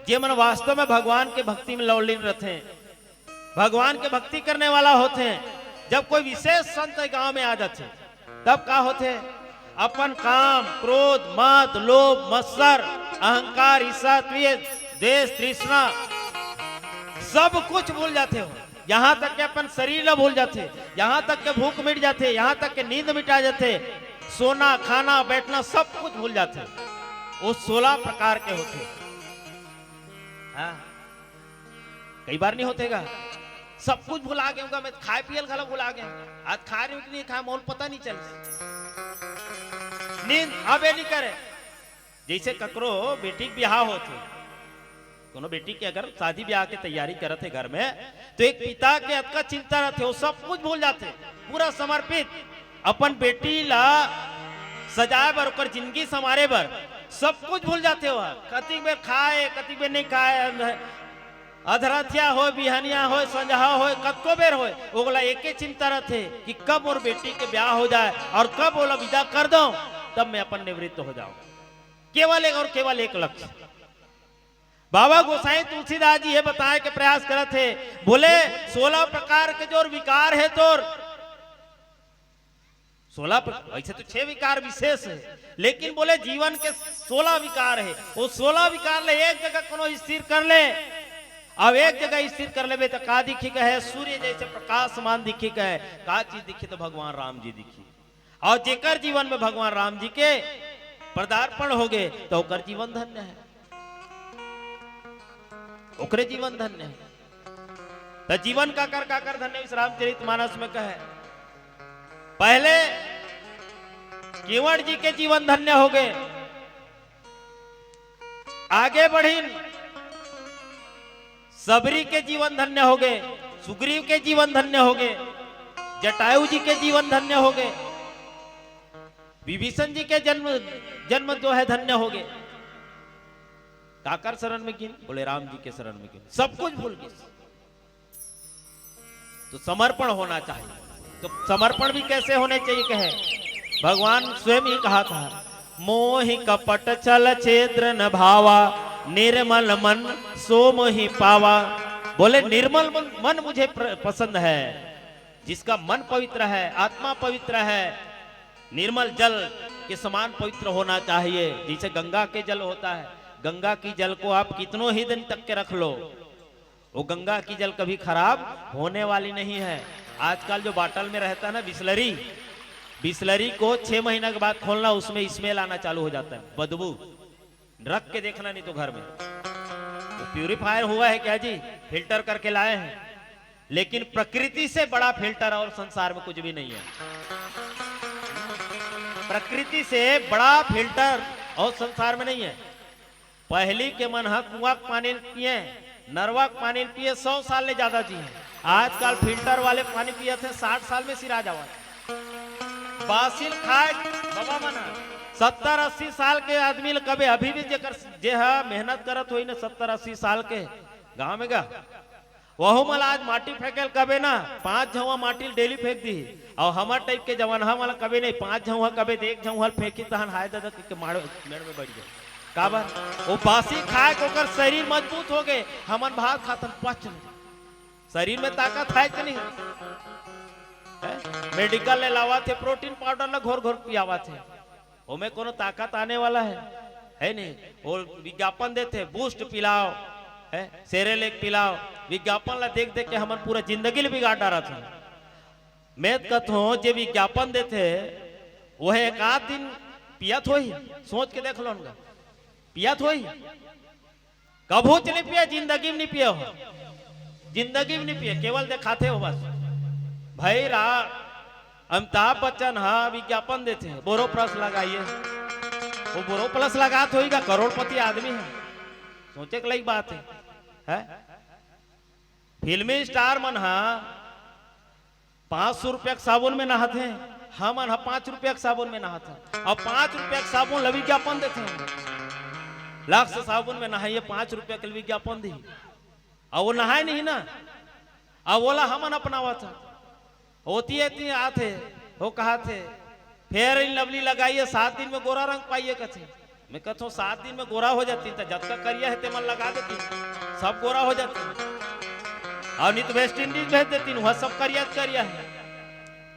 जे मन वास्तव में भगवान के भक्ति में लौलीन रथे, भगवान के भक्ति करने वाला होथे। जब कोई विशेष संत गांव में आ जाथे, तब का होथे? अपन काम, क्रोध, मद, लोभ, मत्सर, अहंकार, ईर्ष्या, द्वेष, द्वेष, तृष्णा, सब कुछ भूल जाथे हो। यहाँ तक के अपन शरीर ला भूल जाथे, यहाँ तक के भूख मिट जाथे, यहाँ तक के नींद मिटा जाथे, सोना, खाना, बैठना, सब कुछ भूल जाथे। वो सोलह प्रकार के होथे। हाँ, कई बार नहीं होथे गा, सब कुछ भुला गए होगा, मैं खाए पियल घलो भुला गए, आज खाए रहे कि नहीं खाए, मोल पता नहीं चल, नींद आबे नहीं करे। जैसे ककरो बेटी के बिहाव होथे, कोनो बेटी के अगर शादी ब्याह के तैयारी करत हे घर में, तो एक पिता के अतका चिंता रहथे, वो सब कुछ भूल जाथे, पूरा समर्पित, अपन बेटी ला सजाए बर, ओकर जिंदगी संवारे बर सब कुछ भूल जाथे। वो कतिक बेर खाए, कतिक बेर नहीं खाए, अधरथिया होय, बिहनिया होय, संझा होय, कतको बेर होय, ओला एके चिंता रहथे कि कब मोर बेटी के ब्याह हो जाए और कब ओला विदा कर दो, तब मैं अपन निवृत्त हो जाऊं। केवल एक और केवल एक लक्ष्य। बाबा गोसाई तुलसीदास जी ये बताए के प्रयास करत हे, बोले, सोलह प्रकार के जो विकार है तोर, सोलह प्र-, वैसे तो छह विकार विशेष है, लेकिन बोले जीवन के सोलह विकार है। वो सोलह विकार ले एक जगह कोनो स्थिर कर ले, अब एक जगह स्थिर कर लेबे तो का दिखी कहे? सूर्य जैसे प्रकाशमान दिखी कहे। का चीज दिखी? तो भगवान राम जी दिखी। और जेकर जीवन में भगवान राम जी के पदार्पण होगे, त ओकर जीवन धन्य हे, ओकरे जीवन धन्य हे। त जीवन काकर काकर धन्य हे, इस रामचरित मानस में कहे। पहले केवट जी के जीवन धन्य होगे, आगे बढ़िन, सबरी के जीवन धन्य होगे, सुग्रीव के जीवन धन्य होगे, जटायु जी के जीवन धन्य होगे, विभीषण जी के जन्म, जन्म जो हे धन्य होगे। काकर शरण में गिन? बोले, राम जी के शरण में गिन, सब कुछ भूल गिस। तो समर्पण होना चाहिए। तो समर्पण भी कैसे होने चाहिए कहे, भगवान स्वयं ही कहा था, मोहि कपट छल छिद्र न भावा, निर्मल मन सो मोहि पावा। बोले, निर्मल मन, मन मुझे प्र-, पसंद है, जिसका मन पवित्र है, आत्मा पवित्र है, निर्मल जल के समान पवित्र होना चाहिए, जैसे गंगा के जल होता है। गंगा की जल को आप कितनों ही दिन तक के रख लो, वो गंगा की जल कभी खराब होने वाली नहीं है। आजकल जो बाटल में रहता है ना बिसलरी, बिसलरी को छह महीना के बाद खोलना, उसमें स्मेल आना चालू हो जाता है, बदबू। रख के देखना नहीं तो घर में। वो प्यूरिफायर हुआ है क्या जी? फिल्टर करके लाए हैं, लेकिन प्रकृति से बड़ा फिल्टर और संसार में कुछ भी नहीं है। प्रकृति से बड़ा फिल्टर और संसार में नहीं है। पहली के मन ह कुआं के पानी ल पिए, नरवा के पानी ल पिए, सौ साल ले ज्यादा जिए। आजकल फिल्टर वाले पानी पियत हे, साठ साल में सिरा जावत। बासी ल खाए बाबा मन ह, सत्तर अस्सी साल के आदमी ल कबे, अभी भी जेकर, जे ह मेहनत करत होही न सत्तर अस्सी साल के, गांव में गा, वहू मन ल आज माटी फेंके ल कबे ना, पांच झउहा माटी ल डेली फेंक दिही। अउ हमर टाइप के जवान ह मन ल कबे नहीं, पांच झउहा कबे दे, एक झउहा ल फेंकी तहन हाय ददा के मार, मेड़ में बैठ जाए। काबर? वो बासी खाए के ओकर शरीर मजबूत हो गए। हमन भात खाथन, पच नहीं। शरीर में ताकत है कि नहीं? है? मेडिकल ले लावत हे, प्रोटीन पाउडर ला घोर घोर पियावत हे। ओमे कोनो ताकत आने वाला है? है नहीं। वो विज्ञापन देथे, बूस्ट पिलाओ, है, सेरेलेक पिलाओ। विज्ञापन ला देख देख के हमन पूरा जिंदगी ल बिगाड़ डारत हन। मैं त कथों, जे विज्ञापन देथे, वह एक आध दिन पियत होही? सोच के देख लो उनका, पियत होही? कभू च नहीं पिए, जिंदगी में नहीं पिए हो, जिंदगी में नहीं पिए, केवल देखाथे हो बस। भाई रा-, अमिताभ बच्चन, हाँ, विज्ञापन देथे, बोरो प्लस लगाइए। वो बोरो प्लस लगात होही गा, करोड़पति आदमी है, सोचे के लायक बात है, है? फिल्मी स्टार मन हा पांच सौ रुपया के साबुन में नहाथे, हमन हा पांच रुपया के साबुन में नहाथन। अब पांच रुपया के साबुन ला विज्ञापन देथे, लक्स साबुन में नहाइए, पांच रुपया के विज्ञापन दी। अब वो नहाए नहीं ना, अब ओला हमन अपनावत हन। ओती एती आथे, वो कहाथे, फेयर एंड लवली लगाइए, सात दिन में गोरा रंग पाइए कथे। मैं कहथों, सात दिन में गोरा हो जाती, त जतका करिया है, तेमन लगा देती, सब गोरा हो जाती। और नहीं तो वेस्ट इंडीज भेज देती, वहां सब करिया करिया है।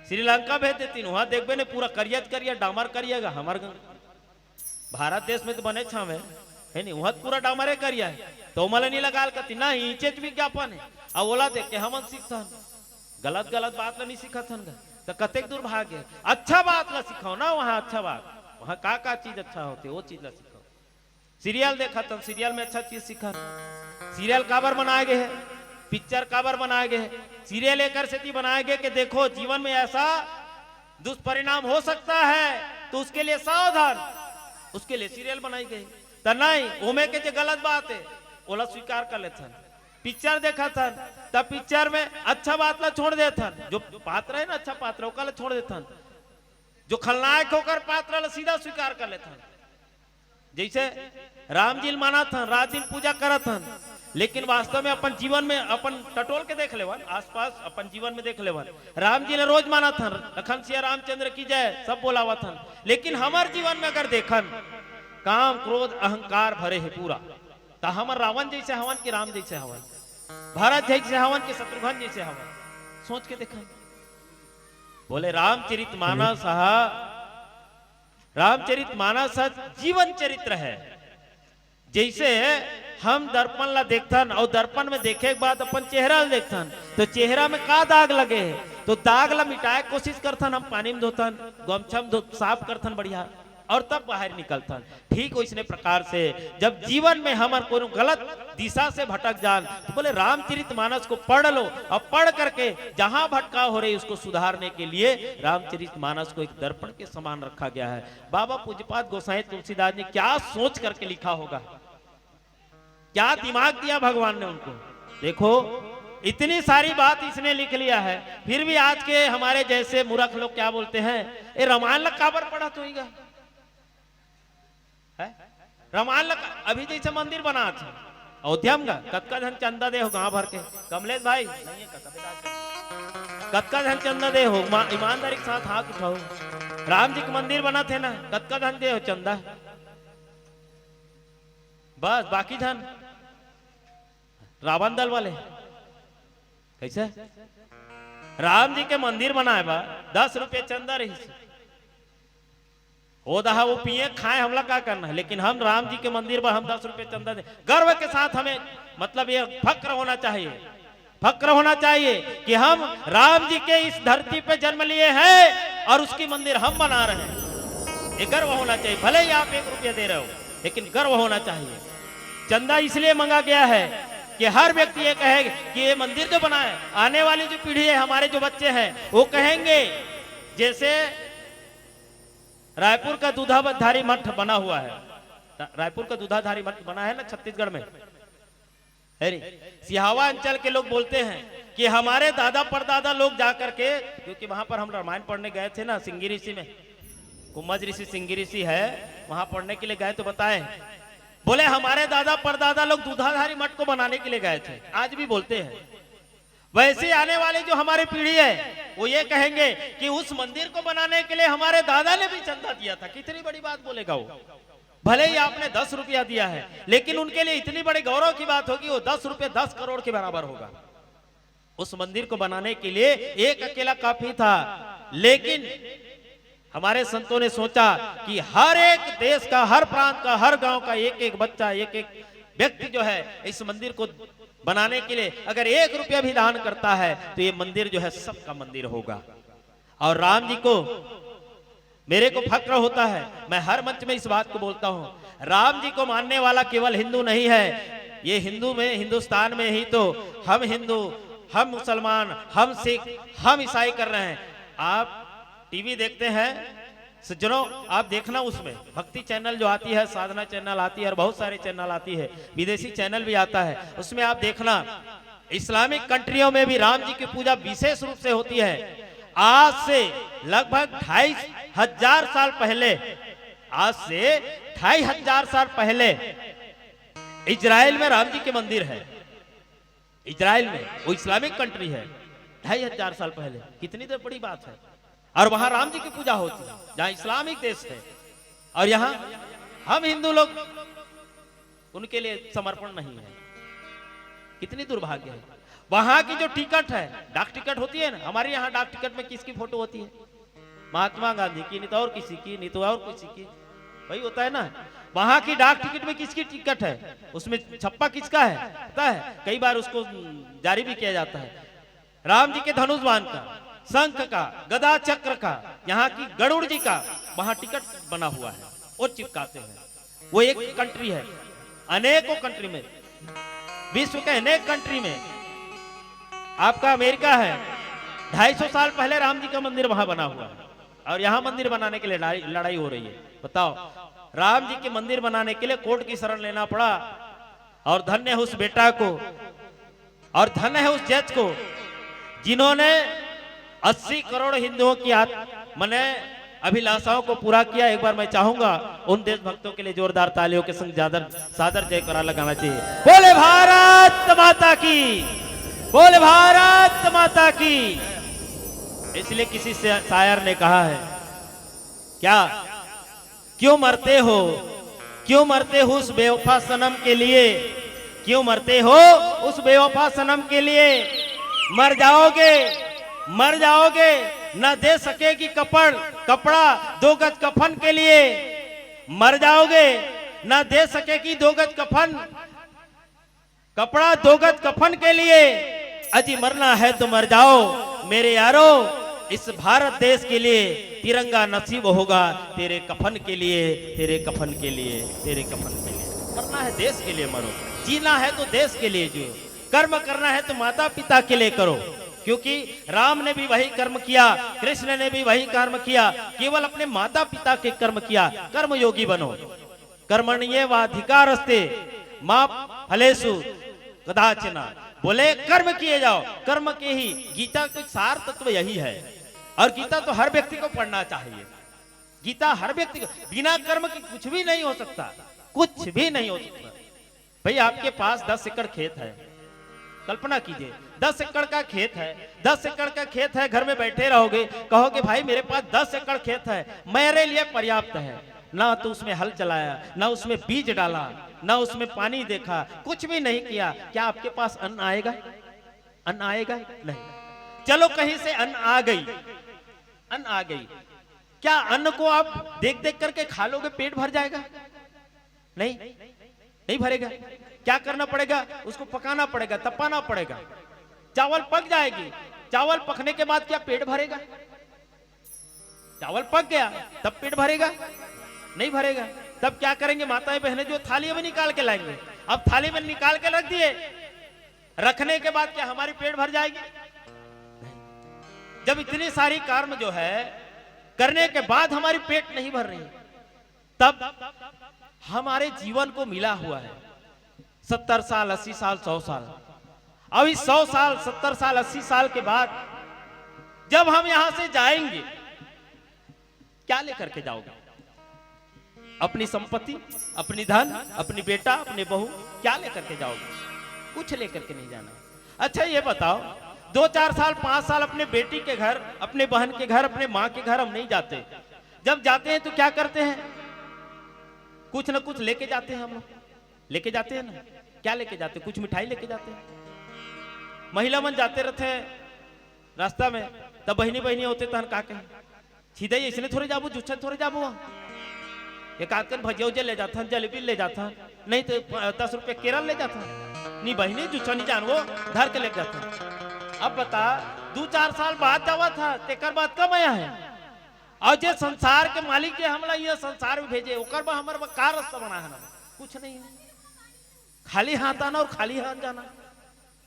श्रीलंका भेज देती, वहां देखबे ने, पूरा करिया करिया, डामर करिया गा, हमर ग-, भारत देश में तो बने छावे, है नहीं, वहां तो पूरा डामरे करिया है, तो ओमन ला नहीं लगा ल कती, नहीं, इचेच विज्ञापन है। अब ओला देख के हमन सीखथन, गलत गलत बात ला नहीं सीखत हन गा। त कतेक दुर्भाग्य है। अच्छा बात ला सिखाओ ना, वहाँ अच्छा बात, वहाँ का का चीज अच्छा होथे, वो चीज ला सिखाओ। सीरियल देखत हन, सीरियल में अच्छा चीज सीखन। सीरियल काबर बनाए गए है, पिक्चर काबर बनाए गए है? सीरियल एकर सेती बनाए गए कि देखो, जीवन में ऐसा दुष्परिणाम हो सकता है, तो उसके लिए सावधान, उसके लिए सीरियल बनाई गई। त नहीं, ओमे के जे गलत बात है, ओला स्वीकार कर लेथन। पिक्चर देखत हन, त पिक्चर में अच्छा बात ला छोड़ देथन, जो पात्र है ना, अच्छा पात्र, ओकर ला छोड़ देथन। जो खलनायक ओकर पात्र ला सीधा स्वीकार कर लेथन। जैसे राम जी ल मानत हन, रात दिन पूजा करत हन, लेकिन वास्तव में अपन जीवन में अपन टटोल के देख लेवन, आसपास अपन जीवन में देख लेवन। राम जी ल रोज मानत हन, लखन सिया रामचंद्र की जय, सब बोलावत हन, लेकिन हमर जीवन में अगर देखन, काम, क्रोध, अहंकार भरे है पूरा, त हमर रावण जैसे हवन कि राम जैसे हवन, भरत जैसे हवन कि शत्रुघ्न जैसे हवन? सोच के देखन। बोले, रामचरित मानस हा, रामचरित मानस हा जीवन चरित्र है। जैसे हम दर्पण ला देखथन और दर्पण में देखे के बाद अपन चेहरा ला देखथन, तो चेहरा में का दाग लगे है, तो दाग ला मिटाए के कोशिश करथन, हम पानी में धोथन, गमछा में धो, साफ करथन बढ़िया। और तब बाहर निकलथन। ठीक वइसने प्रकार से जब जीवन में हमर कोनो गलत दिशा से भटक जान, तो बोले रामचरित मानस को पढ़ लो, और पढ़ करके जहां भटकाव हो रही उसको सुधारने के लिए रामचरित मानस को एक दर्पण के समान रखा गया है। बाबा पूज्यपाद गोसाई तुलसीदास जी क्या सोच करके लिखा होगा, क्या दिमाग दिया भगवान ने उनको। देखो, इतनी सारी बात इसने लिख लिया है, फिर भी आज के हमारे जैसे मूर्ख लोग क्या बोलते हैं, "ए, रामायण ला काबर पढ़त होइगा?" है? रामायण ला का-, अभी जैसे मंदिर बनात हे अयोध्या में गा, कतका झन चंदा दे हो गांव भर के? कमलेश भाई, नहीं है का? कतका झन चंदा दे हो? मा-, ईमानदारी के साथ हाथ उठाओ। राम जी के मंदिर बनत हे ना, कतका झन दे हो चंदा? बस, बाकी झन रावण दल वाले। कैसे? राम जी के मंदिर बनाए बर दस रुपये चंदा रहिस। ओ दहा वो पिए खाए, हमला का करना है, लेकिन हम राम जी के मंदिर बर हम दस रुपये चंदा दे, गर्व के साथ हमें, मतलब, ये फक्र होना चाहिए, फक्र होना चाहिए कि हम राम जी के इस धरती पे जन्म लिए हैं और उसकी मंदिर हम बना रहे हैं। ये गर्व होना चाहिए, भले ही आप एक रुपया दे रहे हो, लेकिन गर्व होना चाहिए। चंदा इसलिए मांगा गया है कि हर व्यक्ति ये कहे कि ये मंदिर जो बनाए, आने वाली जो पीढ़ी है, हमारे जो बच्चे हैं, वो कहेंगे, जैसे रायपुर का दूधाधारी मठ बना हुआ है, रा-, रायपुर का दूधाधारी मठ बना है ना छत्तीसगढ़ में, है नी? सिहावा अंचल के लोग बोलते हैं कि हमारे दादा परदादा लोग जा करके, क्योंकि वहां पर हम रामायण पढ़ने गए थे ना सिंगी ऋषि में, कुंभज ऋषि सिंगी ऋषि है, वहां पढ़ने के लिए गए तो बताए, बोले हमारे दादा परदादा लोग दूधाधारी मठ को बनाने के लिए गए थे, आज भी बोलते हैं। वैसे आने वाली जो हमारी पीढ़ी है, वो ये कहेंगे कि उस मंदिर को बनाने के लिए हमारे दादा ने भी चंदा दिया था। कितनी बड़ी बात बोलेगा वो। भले ही आपने दस रुपया दिया है, लेकिन उनके लिए इतनी बड़ी गौरव की बात होगी, वो दस रुपये दस करोड़ के बराबर होगा। उस मंदिर को बनाने के लिए एक अकेला काफी था, लेकिन हमारे संतों ने सोचा कि हर एक देश का, हर प्रांत का, हर गांव का एक एक बच्चा, एक एक व्यक्ति जो है, इस मंदिर को बनाने के लिए अगर एक रुपया भी दान करता है, तो ये मंदिर जो है, सबका मंदिर होगा। और राम जी को, मेरे को फक्र होता है, मैं हर मंच में इस बात को बोलता हूँ, राम जी को मानने वाला केवल हिंदू नहीं है। ये हिंदू में, हिंदुस्तान में ही तो हम हिंदू, हम मुसलमान, हम सिख, हम ईसाई कर रहे हैं। आप टीवी देखते हैं सज्जनों, आप देखना, उसमें भक्ति चैनल जो आती है, साधना चैनल आती है और बहुत सारे चैनल आती है, विदेशी चैनल भी आता है, उसमें आप देखना, इस्लामिक कंट्रियों में भी राम जी की पूजा विशेष रूप से होती है। आज से लगभग ढाई हजार साल पहले, आज से ढाई हजार साल पहले इजराइल में राम जी के मंदिर है। इजराइल में, वो इस्लामिक कंट्री है, ढाई हजार साल पहले। कितनी तो बड़ी बात है। और वहां राम जी की पूजा होती है, जहां इस्लामिक देश है, और यहां हम हिंदू लोग, उनके लिए समर्पण नहीं है। कितनी दुर्भाग्य है। वहां की जो टिकट है, डाक टिकट होती है ना, हमारे यहाँ डाक टिकट में किसकी फोटो होती है? महात्मा गांधी की, नहीं तो और किसी की, नहीं तो और किसी की, वही होता है ना। वहां की डाक टिकट में किसकी टिकट है, उसमें छप्पा किसका है, पता है? कई बार उसको जारी भी किया जाता है। राम जी के धनुष बाण का, शंख का, गदा चक्र का, यहाँ की गरुड़ जी का वहां टिकट बना हुआ है, वो चिपकाते हैं। वो एक कंट्री है, अनेकों कंट्री में, विश्व के अनेक कंट्री में, आपका अमेरिका है, ढाई सौ साल पहले राम जी का मंदिर वहां बना हुआ है और यहां मंदिर बनाने के लिए लड़ाई, लड़ाई हो रही है। बताओ, राम जी के मंदिर बनाने के लिए कोर्ट की शरण लेना पड़ा। और धन्य है उस बेटा को, और धन्य है उस जज को, जिन्होंने अस्सी करोड़ हिंदुओं की आत-, मने अभिलाषाओं को पूरा किया। एक बार मैं चाहूंगा उन देशभक्तों के लिए जोरदार तालियों के संग सादर, सादर जयकारा लगाना चाहिए। बोले भारत माता की, बोले भारत माता की। इसलिए किसी से, शायर ने कहा है क्या, क्यों मरते हो, क्यों मरते हो उस बेवफा सनम के लिए, क्यों मरते हो उस बेवफा सनम के लिए? मर जाओगे, मर जाओगे, ना दे सकेगी कपड़, कपड़ा दो गज कफन के लिए। मर जाओगे, ना दे सकेगी दो गज कफन, कपड़ा दो गज कफन के लिए। अजी मरना है तो मर जाओ मेरे यारो, इस भारत देश के लिए तिरंगा नसीब होगा, तेरे कफन के लिए, तेरे कफन के लिए, तेरे कफन के लिए। मरना है देश के लिए मरो, जीना है तो देश के लिए जियो, कर्म करना है तो माता पिता के लिए करो, क्योंकि राम ने भी वही कर्म किया, कृष्ण ने भी वही कर्म किया, केवल अपने माता पिता के कर्म किया। कर्मयोगी बनो। कर्मण्येवाधिकारस्ते मा फलेषु कदाचन। बोले कर्म किए जाओ, कर्म के ही। गीता के सार तत्व यही है। और गीता तो हर व्यक्ति को पढ़ना चाहिए। गीता हर व्यक्ति को, बिना कर्म के कुछ भी नहीं हो सकता, कुछ भी नहीं हो सकता। भाई, आपके पास दस एकड़ खेत है, कल्पना कीजिए, दस एकड़ का खेत है, दस एकड़ का खेत है, घर में बैठे रहोगे, कहोगे, भाई, मेरे पास दस एकड़ खेत है, मेरे लिए पर्याप्त है। ना तो उसमें हल चलाया, ना उसमें बीज डाला, ना उसमें पानी देखा, कुछ भी नहीं किया, क्या आपके पास अन्न आएगा? अन्न आएगा? नहीं। चलो, कहीं से अन्न आ गई, अन्न आ गई, क्या अन्न को आप देख देख करके खा लोगे, पेट भर जाएगा? नहीं, नहीं भरेगा। क्या करना पड़ेगा? उसको पकाना पड़ेगा, तपाना पड़ेगा। चावल पक जाएगी, चावल पकने के बाद क्या पेट भरेगा? चावल पक गया, तब पेट भरेगा? नहीं भरेगा। तब क्या करेंगे माताएं बहनें? जो थाली में निकाल के लाएंगे। अब थाली में निकाल के रख दिए, रखने के बाद क्या हमारी पेट भर जाएगी? नहीं। जब इतनी सारी कर्म जो है करने के बाद हमारी पेट नहीं भर रही, तब हमारे जीवन को मिला हुआ है सत्तर साल, अस्सी साल, सौ साल। अब इस सौ साल, सत्तर साल, अस्सी साल के बाद जब हम यहां से जाएंगे, क्या लेकर के जाओगे? अपनी संपत्ति, अपनी धन, अपनी बेटा, अपने बहू, क्या लेकर के जाओगे? कुछ लेकर के नहीं जाना। अच्छा, ये बताओ, दो चार साल, पांच साल अपने बेटी के घर, अपने बहन के घर, अपने माँ के घर हम नहीं जाते। जब जाते हैं तो क्या करते हैं? कुछ ना कुछ लेके जाते हैं हम लोग, लेके जाते हैं ना। क्या लेके जाते हैं? कुछ मिठाई लेके जाते हैं। महिला मन जाते रहते हैं रास्ता में, तब बहिनी बहिनी होते तहन का कहे, सीधे इसने थोड़े जाबो, जुच्छन थोड़े जाबो वहाँ। एक आध कन भजिया उजिया ले जाथन, जलेबी ले जाथन, नहीं तो प-, दस रुपये केरल ले जाथन। नहीं बहिनी, जुच्छन नहीं जानबो, धर के ले जाथन। अब बता, दो चार साल बाद जावा था, तेकर बाद कम आया है। और जे संसार के मालिक, जे हमला ये संसार में भेजे, ओकर बा हमर बा का रास्ता बना है ना? कुछ नहीं है। खाली हाथ आना और खाली हाथ जाना।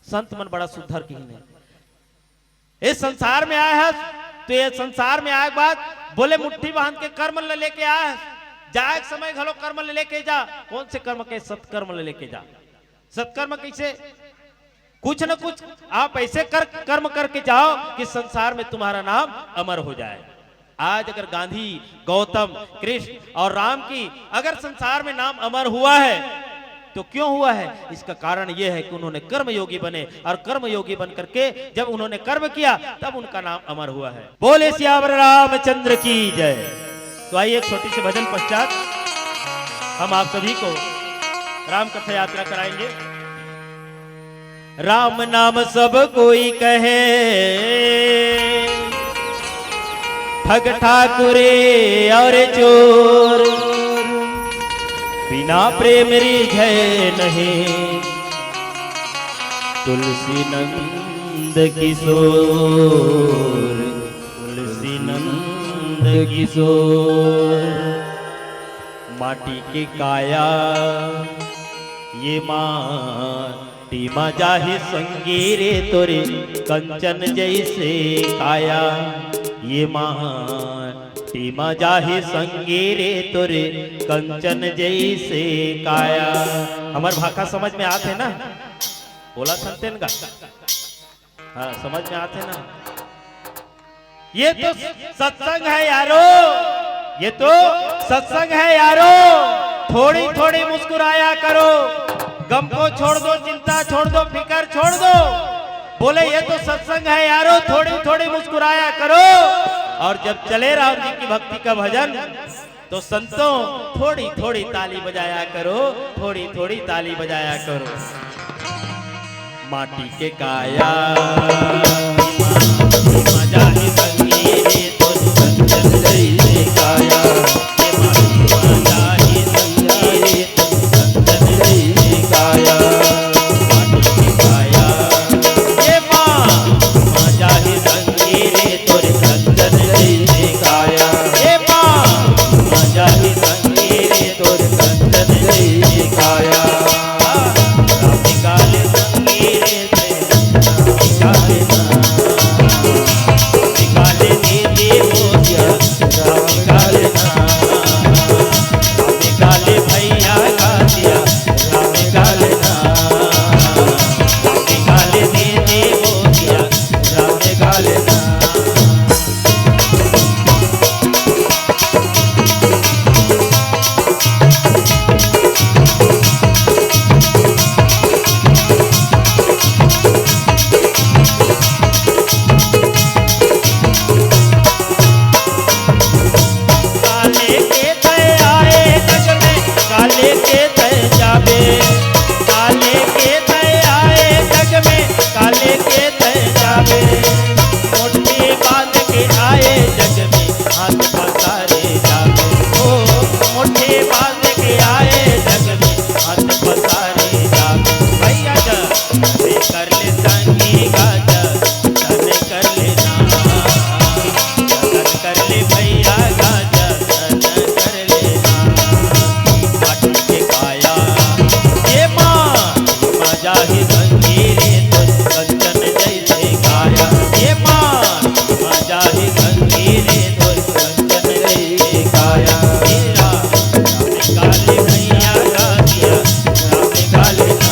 संत मन बड़ा सुधर के ही नहीं। इस संसार में आए हस, तो ये संसार में आए के बाद बोले मुट्ठी बांध के कर्म ले लेके आए हस। जाए के समय घलो कर्म ले लेके जा। कौन से कर्म के? सत्कर्म ले लेके जा। सत्कर्म कैसे? कुछ न कुछ आप ऐसे कर, कर्म करके जाओ कि संसार में तुम्हारा नाम अमर हो जाए। आज अगर गांधी, गौतम, कृष्ण और राम की अगर संसार में नाम अमर हुआ है, तो क्यों हुआ है? इसका कारण यह है कि उन्होंने कर्मयोगी बने, और कर्मयोगी बन करके जब उन्होंने कर्म किया, तब उनका नाम अमर हुआ है। बोले सियावर रामचंद्र की जय। तो आइए, एक छोटी सी भजन पश्चात हम आप सभी को राम कथा यात्रा कराएंगे। राम नाम सब कोई कहे, ठग ठाकुरे और चोर, बिना प्रेम रीझे नहीं, तुलसी नंद किशोर, तुलसी नंद किशोर। माटी के काया ये माटी मा जाही संगी रे, तोरे कंचन जैसे काया। ये माटी मा जाही संगी रे, तोरे कंचन जैसे काया। हमर भाखा समझ में आत हे ना? बोला थन तेन गा। हाँ, समझ में आते ना? ये तो सत्संग है यारो, ये तो सत्संग है यारो। थोड़ी थोड़ी मुस्कुराया करो, गम को छोड़ दो, चिंता छोड़ दो, फिकर छोड़ दो। बोले, ये तो सत्संग है यारो, थोड़ी थोड़ी मुस्कुराया करो। और जब चले राम जी की भक्ति का भजन, तो संतों, थोड़ी थोड़ी ताली बजाया करो, थोड़ी थोड़ी ताली बजाया करो। माटी के काया, मजा ही संगी रे, तो कंचन जैसे काया। ये माटी मजा ही संगी रे, तो कंचन जैसे काया। माटी के काया, ये माँ, मजा ही संगी रे, तो काया। राम काल संगी रे ते, राम काल ना। राम काल दे दे मोतिया, राम काल ना। राम काल भैया गातिया, राम काल ना। राम काल दे दे मोतिया, राम काल ना। काले के तय आए जग में, काले के तय जाबे। काले के तय आए जग में, काले के तय जाबे। मुट्ठी बांध के आए जग में, हाथ पसारे जाबे। ओ, मुट्ठी बांध के आए जग में, हाथ पसारे जाबे। भैया जा, अरे कर ले संगी गाजा, तने कर लेना। जतन कर ले भैया गाजा, जतन कर लेना। माटी के काया, ये माँ, माँ जाहि संगी रे तोर कंचन जैसे काया। ये माँ, माँ जाहि संगी रे तोर कंचन जैसे काया। हे राम, राम काले भैया गाजिया, राम काले ना।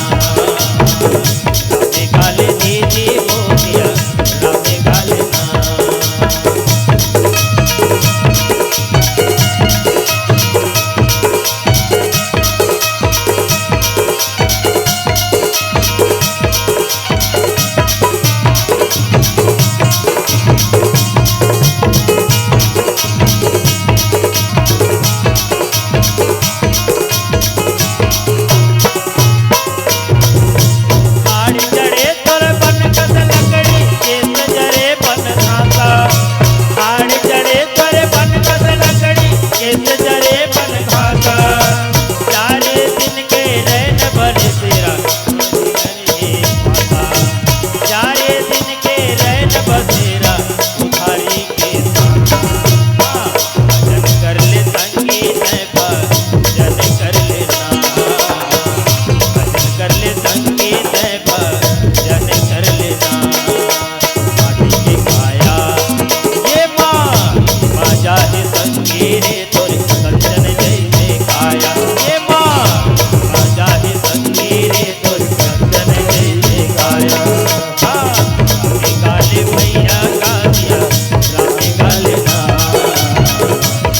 राम काले दीदी मोतिया, राम काले ना। आड़ी चढ़े तोर बन कस लकड़ी, केस जरे बन घासा। आड़ी चढ़े तोर बन कस लकड़ी, केस जरे बन घासा। चारे दिन के रैन बसेरा, चारे दिन के रैन बसेरा, उधारी के साथ। हाँ, भजन कर ले संगी है, भजन कर लेना। भजन कर ले संगी है, भजन कर लेना। माटी के काया, ये माँ, माँ जाहि संगी रे तोर कंचन जैसे काया। ये माँ, माँ जाहि संगी रे तोर कंचन जैसे काया। हाँ, राम काले भैया गाजिया, राम काले ना।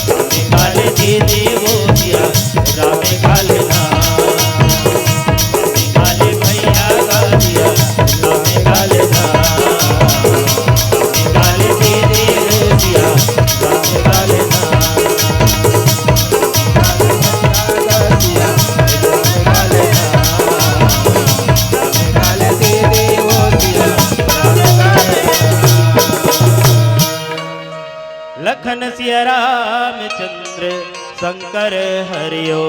राम काले दीदी मोतिया, राम काले ना। राम काले भैया गाजिया, राम काले ना। राम काले दीदी मोतिया, राम काले ना। लखन सिया रामचंद्र शंकर हरिओ।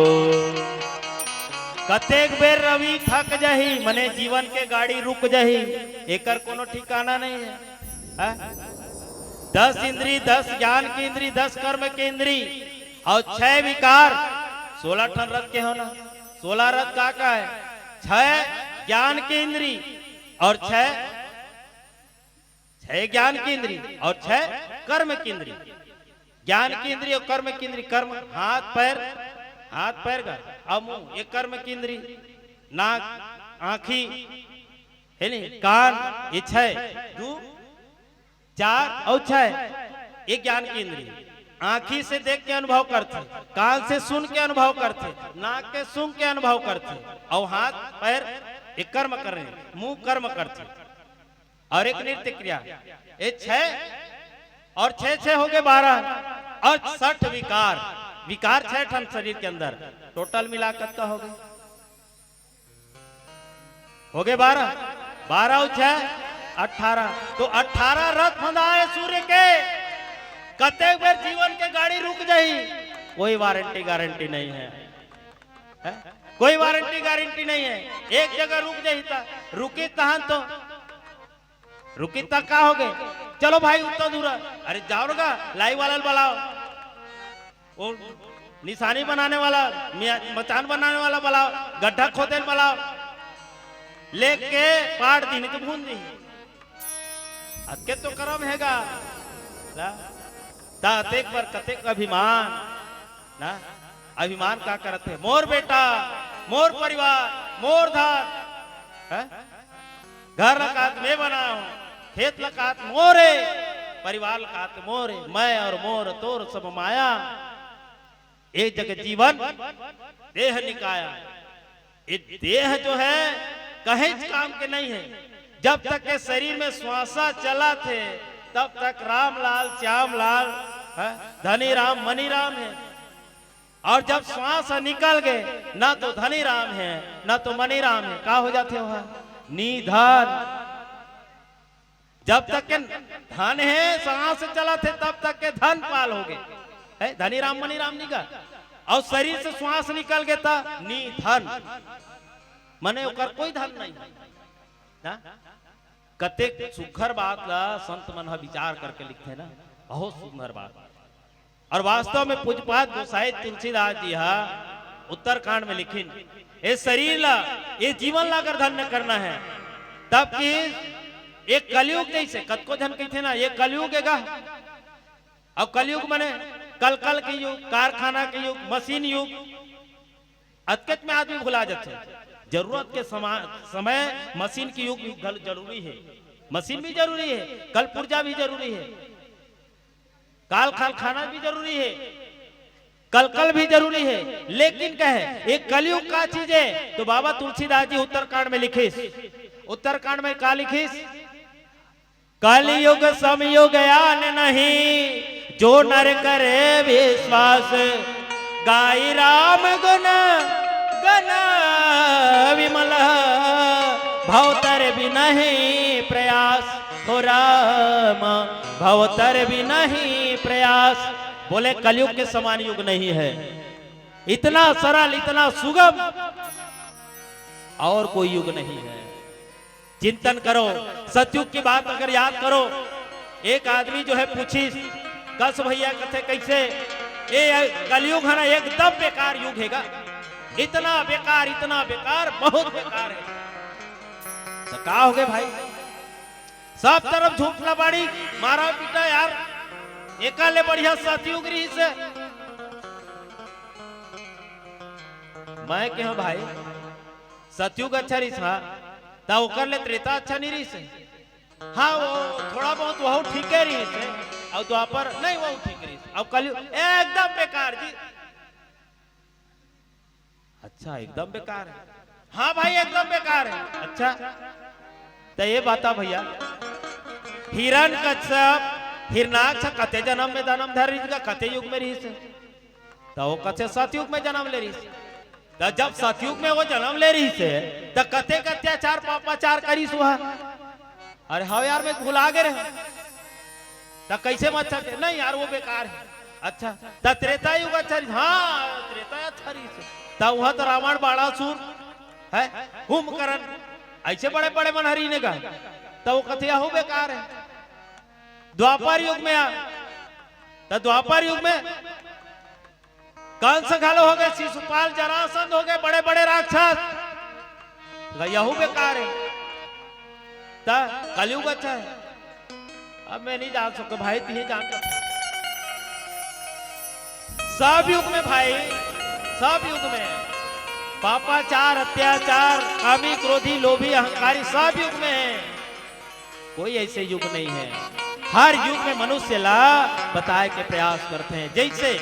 कतेक बेर रवि थक जाही, मने जीवन के गाड़ी रुक जाही, एकर कोनो ठिकाना नहीं है। हैं? दस इंद्री, दस ज्ञान के इंद्री, दस कर्म के इंद्री और छह विकार, सोलह ठन रथ के हो ना, सोलह रथ का का है? छह ज्ञान के इंद्री और छह, छह ज्ञान के इंद्री और छह कर्म के इंद्री। ज्ञान के इंद्री और कर्म के इंद्री, कर्म हाथ पैर, हाथ पैर का, अब मुंह, ये कर्म के इंद्री, नाक, आँखी, है नहीं, कान, ये छह, दू, चार और छह, ये ज्ञान के इंद्री। आँखी से देख के अनुभव करथे, कान से सुन के अनुभव करथे, नाक के सूंघ के अनुभव करथे, और हाथ पैर ये कर्म कर रहे, मुंह कर्म करथे। और एक नृत्य क्रिया, ये छह और छह, छह हो गए बारह, और छठ विकार, विकार छह ठन शरीर के अंदर, टोटल मिला कतका हो गए? हो गए बारह, बारह और छह अठारह। तो अठारह रथ फंदाए सूर्य के, कतेक बेर जीवन के गाड़ी रुक जाही, कोई वारंटी गारंटी नहीं है, है? कोई वारंटी गारंटी नहीं है। एक जगह रुक जाही ता, रुकी तहन तो, रुकी ता का हो गए? चलो भाई, उतना दूर है। अरे जाओ ना, लाई वाला बुलाओ। वो निशानी बनाने वाला, मिया-, मचान बनाने वाला बुलाव, गड्ढा खोदे वाला बुलाव, लेके पाट दिही त भून दिही। अतके तो करम हे गा। ला? त अतेक बर कतेक अभिमान, ना? अभिमान का करत हे? मोर बेटा, मोर परिवार, मोर धन, हैं? घर ल कात में बनाव, खेत ल कात मोरे, परिवार ल कात मोरे, मैं और मोर तोर सब माया। ए जग जीवन देह निकाया। ये देह जो है, कहीं काम के नहीं है। जब तक के शरीर में श्वासा चलत हे, तब तक रामलाल, श्यामलाल, हैं? धनी राम, मनी राम हे। और जब श्वास निकल गए, ना तो धनी राम हे, ना तो मनी राम हे। का हो जाथे वह? निधन। जब तक के धन हे, श्वास चलत हे, तब तक के धन पाल हो गए। है धनी राम, मनी राम नहीं का? और शरीर से श्वास निकल गए त निधन, मने ओकर कोई धन नहीं। ना? कतेक सुघर बात ला संत मन ह विचार करके लिखथे ना, बहुत सुघर बात। और वास्तव में पूज्यपाद गोसाई तुलसीदास जी हा उत्तरकांड में लिखिन, ए शरीर ला, ए जीवन ला अगर धन्य करना है, तब कि एक कलयुग जैसे कतको झन कहिथे ना, ये कलयुग हे गा। अब कलयुग मने कल कल के युग, कारखाना के युग, मशीन युग, अतकेच में आदमी भुला जाथे। जरूरत के समा-, समय मशीन के युग भी घल-, जरूरी हे, मशीन भी जरूरी हे, कल पुर्जा भी जरूरी हे, काल कारखाना भी जरूरी हे, कल कल भी जरूरी हे। लेकिन कहे, एक कलयुग का चीज हे, तो बाबा तुलसीदास जी उत्तरकांड में लिखिस। उत्तरकांड में का लिखिस? कलयुग समयुग आन नहीं, जो नर करे विश्वास। गाई राम गुण गन विमल, भवतर बिनहि प्रयास। हो राम, भवतर बिनहि प्रयास। बोले, कलयुग के समान युग नहीं है। इतना सरल, इतना सुगम और कोई युग नहीं है। चिंतन करो, सतयुग की बात अगर याद करो, एक आदमी जो है पूछिस, कस भैया कथे कैसे, ए कलयुग है ना, एकदम बेकार युग हे गा, इतना बेकार, इतना बेकार, बहुत बेकार हे। तो का हो गए भाई, सब तरफ झूठ लबाड़ी, मारा पीटा यार, एका ले बढ़िया सतयुग रहिस हे। मैं कहेंव भाई, सतयुग अच्छा रहिस, हाँ, त ओकर ले त्रेता अच्छा नहीं रहिस हे। हाँ, वो थोड़ा बहुत वहू ठीके रहिस हे, अउ द्वापर नहीं, वहू ठीक रहिस हे। अब कलयुग एकदम बेकार जी। अच्छा, एकदम बेकार हे। हाँ भाई, एकदम बेकार हे। अच्छा, त ये बता भैया, हिरण कश्यप, हिरणाक्ष कते जन्म में जन्म धर रहिस हे, कते युग में रहिस हे? त वो कथे सतयुग में जन्म ले रहिस। त जब सतयुग में वो जन्म ले रहिस हे, त कतेक अत्याचार पापाचार करिस वह? अरे हव यार, मैं भुला गे रहेंव। त कैसे में अच्छा के? नहीं यार, वो बेकार हे। अच्छा, त त्रेता युग अच्छा रहिस? हाँ, त्रेता अच्छा रहिस हे। त वहाँ त रावण, बाणासुर, है, कुंभकर्ण, ऐसे बड़े बड़े मन हरी ने कहा। त वो कथे यहू बेकार हे। द्वापर युग में आ, त द्वापर युग में कंस घलो हो गए, शिशुपाल, जरासंध हो गए, बड़े बड़े राक्षस, यहू बेकार हे। त कलयुग अच्छा हे। अब मैं नहीं जान सकता भाई, तुम ही जान सकते। सब युग में भाई, सब युग में पापाचार, अत्याचार, कामी, क्रोधी, लोभी, अहंकारी सब युग में हे। कोई ऐसे युग नहीं हे। हर युग में मनुष्य ला बताए के प्रयास करथे। जैसे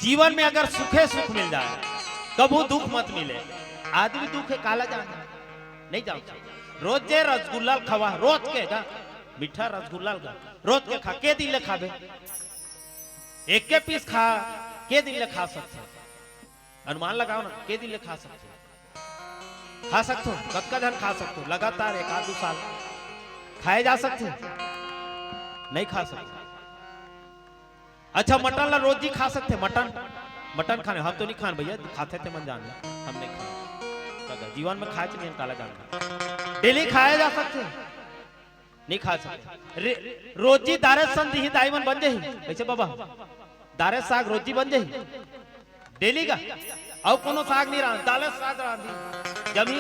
जीवन में अगर सुखे सुख मिल जाए, कभू दुख मत मिले। आदमी दुख हे, काला जाने, नहीं जान सकता। रोजे रसगुल्ला ल खवा, रोज के गा, मीठा रसगुल्ला ल गा, रोज के खा, के दिन ले खाबे? एक के पीस खा, के दिन ले खा सकथे? अनुमान लगाओ ना, के दिन ले खा सकथे? खा सकथो? कतका झन खा सकथो लगातार एक आध दू साल? खाए जा सकथे? नहीं खा सकथे। अच्छा, मटन ला रोजी खा सकथे? मटन, मटन खाने हम तो नहीं खान भैया, खाथे ते मन जान ले, हम नहीं खान। जीवन में खाए च नहीं, काला जान ले। डेली खाए जा सकथे? नहीं खा सकते। रे-, रोजी दारे सन दिही दाई मन बन जाही। कैसे बाबा? दारे साग रोजी बन जाही। डेली का? अउ कोनो साग नहीं रांध, दाले साग रांधी। जमी?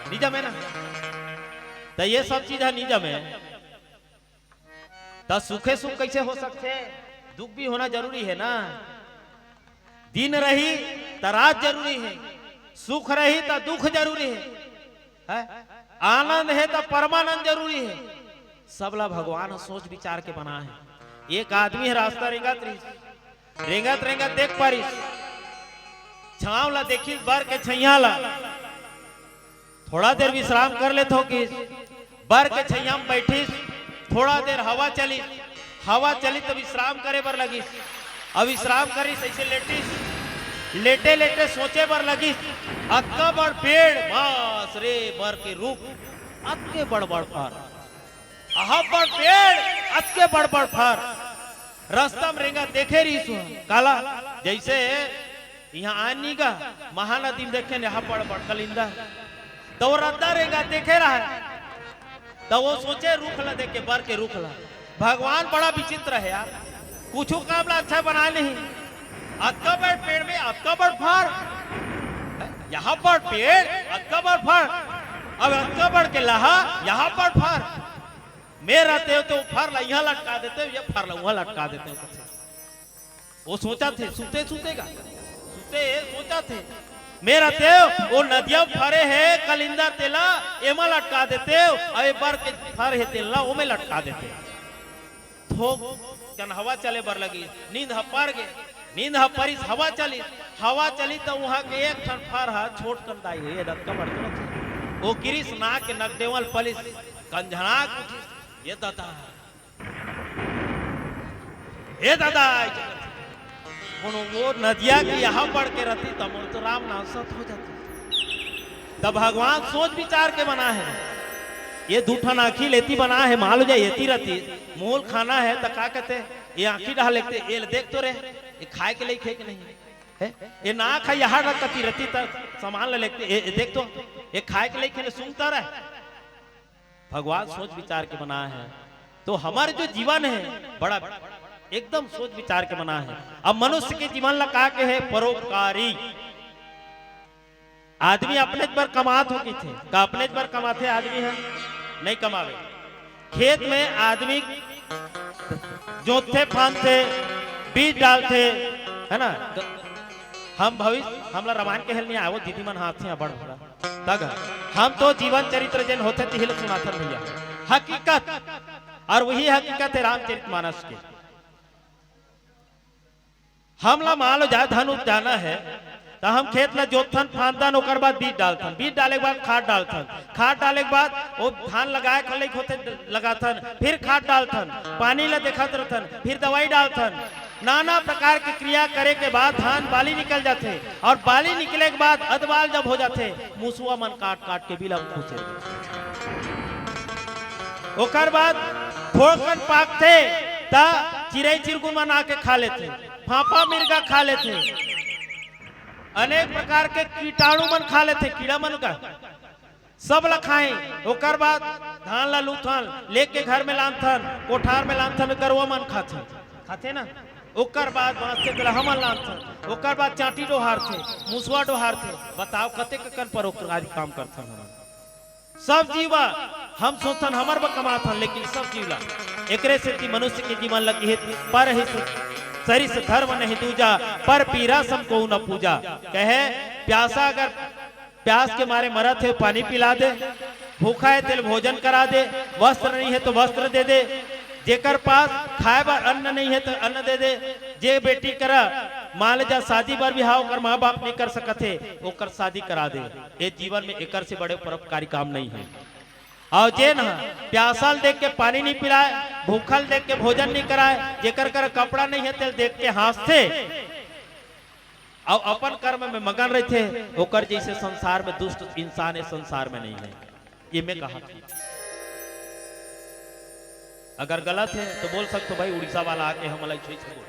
नहीं जमे ना। त ये सब चीज है नहीं जमे। त सुखे सुख कैसे हो सकथे? दुख भी होना जरूरी है ना। दिन रही त रात जरूरी है, सुख रही त दुख जरूरी है, है? आनंद है त परमानंद जरूरी है। सबला भगवान ह सोच विचार के बनाए हे। एक आदमी ह रास्ता रेंगत रहिस, रेंगत रेंगत देख पारिस, छांव ला देखिस, बर के छैया ला। थोड़ा देर विश्राम कर लेथों किस। बर के छैया में बैठिस, थोड़ा देर हवा चलिस, हवा चलिस त विश्राम करे बर लगिस। अब विश्राम करिस, ऐसे लेटिस, लेटे लेटे सोचे बर लगिस, अतका बड़ पेड़, बास रे, बर के रूख, अतके बड़ बड़ फर, अहा बड़ पेड़, अतके बड़ बड़ फर। रस्ता में रेंगा देखे रहिस, काला, जैसे इहाँ आनी गा, महानदी में देखे ने, यहाँ बड़ बड़ कलिंदा। त वो रद्दा रेंगा देखे रहा, त वो सोचे रूख ला देख के, बर के रूख ला। भगवान बड़ा विचित्र है यार, कुछ काम ला अच्छा बना नहीं। अतका बड़ पेड़ में अतका बड़ फर, यहाँ बड़ पेड़, अतका बड़ फर, अब अतका बड़ के लहा, यहाँ बड़ फर। मेरा तेव तो फर ला यहाँ लटका देते, ये फर ला वहाँ लटका देते। वो सोचा थे, सुते सुते का, सुते सोचा थे, मेरा तेव, वो नदिया फरे है कलिंदर तेला, एमा लटका देते, अउ ए बर के फर है तेला, ओमे लटका देते। थोक कन हवा चले बर लगी, नींद ह पर गे, नींद ह परिस, हवा चली, हवा चली त वहां के एक ठन फर ह छोट कन दाई हे, रतका बड़ के रथे। वो गिरिस ना के नगडेवल पलिस, कंझना के उठिस, ये दादा, ए दादा, कोनो वो नदिया के यहाँ पड़ के रहती त मोर तो राम नाम सत हो जाती। तब भगवान सोच विचार के बना है, ये दू ठन आँखी लेती बना है, मान लो जाए एती रहती, मोल खाना है त का कहते, ये आँखी डहा लेते, ये ले देख तो रे, ये खाए के लिए खे के नहीं है, ये ना खा यहाँ रख कती रहती त सामान ले लेते, ये, ये देख तो, ये खाए के लिए खे सूंघता रहे। भगवान सोच विचार के बनाए है, तो हमर जो जीवन है बड़ा एकदम सोच विचार के बनाए है। अब मनुष्य के जीवन ला का के है? परोपकारी। आदमी अपने बर कमात हो किथे, का अपने बर कमाथे आदमी है? नहीं कमावे। खेत में आदमी जोतथे, फांदथे, बीज डालथे, है ना? हम भविष्य, हमला रामायण कहे ल नहीं आवो, दीदी मन हाथ से अबड़ भरा। तग हम तो जीवन चरित्र जेन होथे तिही ल सुनाथन भैया। हकीकत, और वही हकीकत है रामचरित मानस के। हमला मान लो जा धन उपजाना है, त हम खेत ला जोतथन, फांदथन, ओकर बाद बीज डालथन, बीज डाले के बाद खाद डालथन, खाद डाले के बाद वो धान लगाए के लइक होथे लगाथन, फिर खाद डालथन, पानी ला देखत रहथन, फिर दवाई डालथन, नाना प्रकार के क्रिया करे के बाद धान बाली निकल जाथे, और बाली निकले के बाद अदबाल जब हो जाथे, मुसुआ मन काट काट के बिलम खुसे। ओकर बाद थोड़कन पाकथे, त चिरई चिरगुन मन आके खा लेथे, फांफा मिर्गा खा लेथे, अनेक प्रकार के कीटाणु मन खा लेथे, कीड़ा मन का सब ल खाए। ओकर बाद धान ल लूथन, लेके घर में लानथन, कोठार में लानथन, गरवा मन खाथे, खाथे ना। ओकर बाद बांस के तेला हमन लानथन, ओकर बाद चांटी डोहारथे, मुसवा डोहारथे। बताओ कतेक कन परोपकारी काम करथन हमन। सब जीव हम सोचथन हमर बर कमाथन, लेकिन सब जीव ला। एकरे सेती मनुष्य के जीवन ल किहे, पर ही सु-, सरिस धर्म नहीं दूजा, पर पीरा सम को न पूजा। कहे प्यासा अगर प्यास के मारे मरत हे, पानी पिला दे, भूखा हे, तेल भोजन करा दे, वस्त्र नहीं है तो वस्त्र दे दे, जेकर पास खाए बर अन्न नहीं है तो अन्न दे दे, जे बेटी करा मान ले जा शादी बर बिहाव ओकर माँ बाप नहीं कर सकत हे, ओकर शादी करा दे। ये जीवन में एकर से बड़े परोपकारी काम नहीं है। और जेन ह प्यासल देख के पानी नहीं पिलाए, भूखल देख के भोजन नहीं कराए, जेकर कर कपड़ा नहीं है तेल देख के हंसथे, अउ अपन कर्म में मगन रहिथे, ओकर जैसे संसार में दुष्ट इंसान ए संसार में नहीं है। ये मैं कहा थी। अगर गलत है तो बोल सकते हो भाई, उड़ीसा वाला आके हमला ऐसे ऐसे बोल।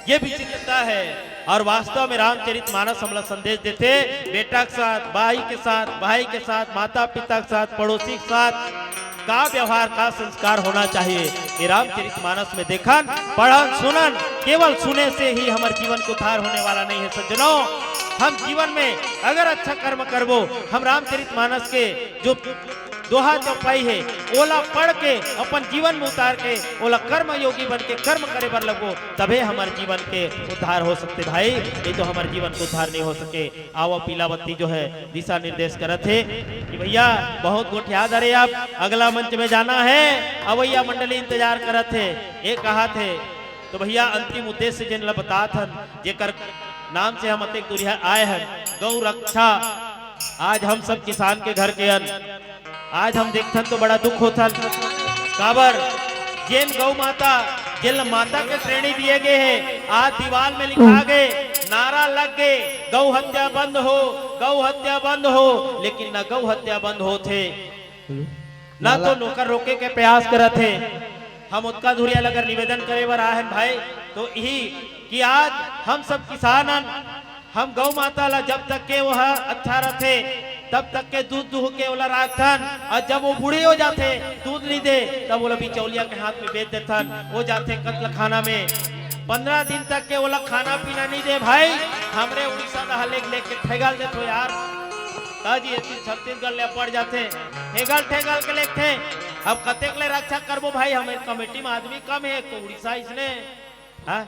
ये विचित्रता है। और वास्तव में रामचरित मानस हमला संदेश देथे, बेटा के साथ, भाई के साथ, भाई के साथ, माता पिता के साथ, पड़ोसी के साथ का व्यवहार, का संस्कार होना चाहिए। ये रामचरित मानस में देखन, पढ़न, सुनन, केवल सुने से ही हमर जीवन के उद्धार होने वाला नहीं है सज्जनों। हम जीवन में अगर अच्छा कर्म करबो, हम रामचरित मानस के जो दोहा चौपाई है, ओला पढ़ के अपन जीवन में उतार के ओला कर्म योगी बन के कर्म करे बर लगबो, तभे हमर जीवन के उद्धार हो सकथे भाई, नहीं तो हमर जीवन के उद्धार नहीं हो सके। आवा पीला बत्ती जो है दिशा निर्देश करत हे कि भैया बहुत गोठिया धरे आप, अगला मंच में जाना है, अवैया मंडली इंतजार करत हे, ये कहत हे। तो भैया अंतिम उद्देश्य जेन ला बतात हन, जेकर नाम से हम अतेक दूरिहा आए हन, गौ रक्षा। आज हम सब किसान के घर के अन, आज हम देखथन तो बड़ा दुख होथन। काबर जेन गौ माता, जेन ला माता के श्रेणी दिए गए हे, आज दीवाल में लिखा गए, नारा लग गए, गौ हत्या बंद हो, गौ हत्या बंद हो, लेकिन ना गौ हत्या बंद होथे, ना तो नोकर रोके के प्रयास करत हे। हम ओतका दूरिहा अगर निवेदन करे बर आए हन भाई, तो यही कि आज हम सब किसान हन, हम गौ माता ला जब तक के वह अच्छा रथे, तब तक के दूध दूह के ओला राखथन, और जब वो बूढ़ी हो जाथे, दूध नहीं दे, तब ओला बिचौलिया के हाथ में बेच देथन, वो जाथे कत्लखाना में। पंद्रह दिन तक के ओला खाना पीना नहीं दे भाई, हमरे उड़ीसा दहा लेग लेग के ठेगल देथो यार। का जी, ये चीज छत्तीसगढ़ ले पड़ जाथे, ठेगल ठेगल के लेगथे। अब कतेक ले रक्षा करबो भाई, हमर कमेटी में आदमी कम है, तो उड़ीसा इसने, हाँ?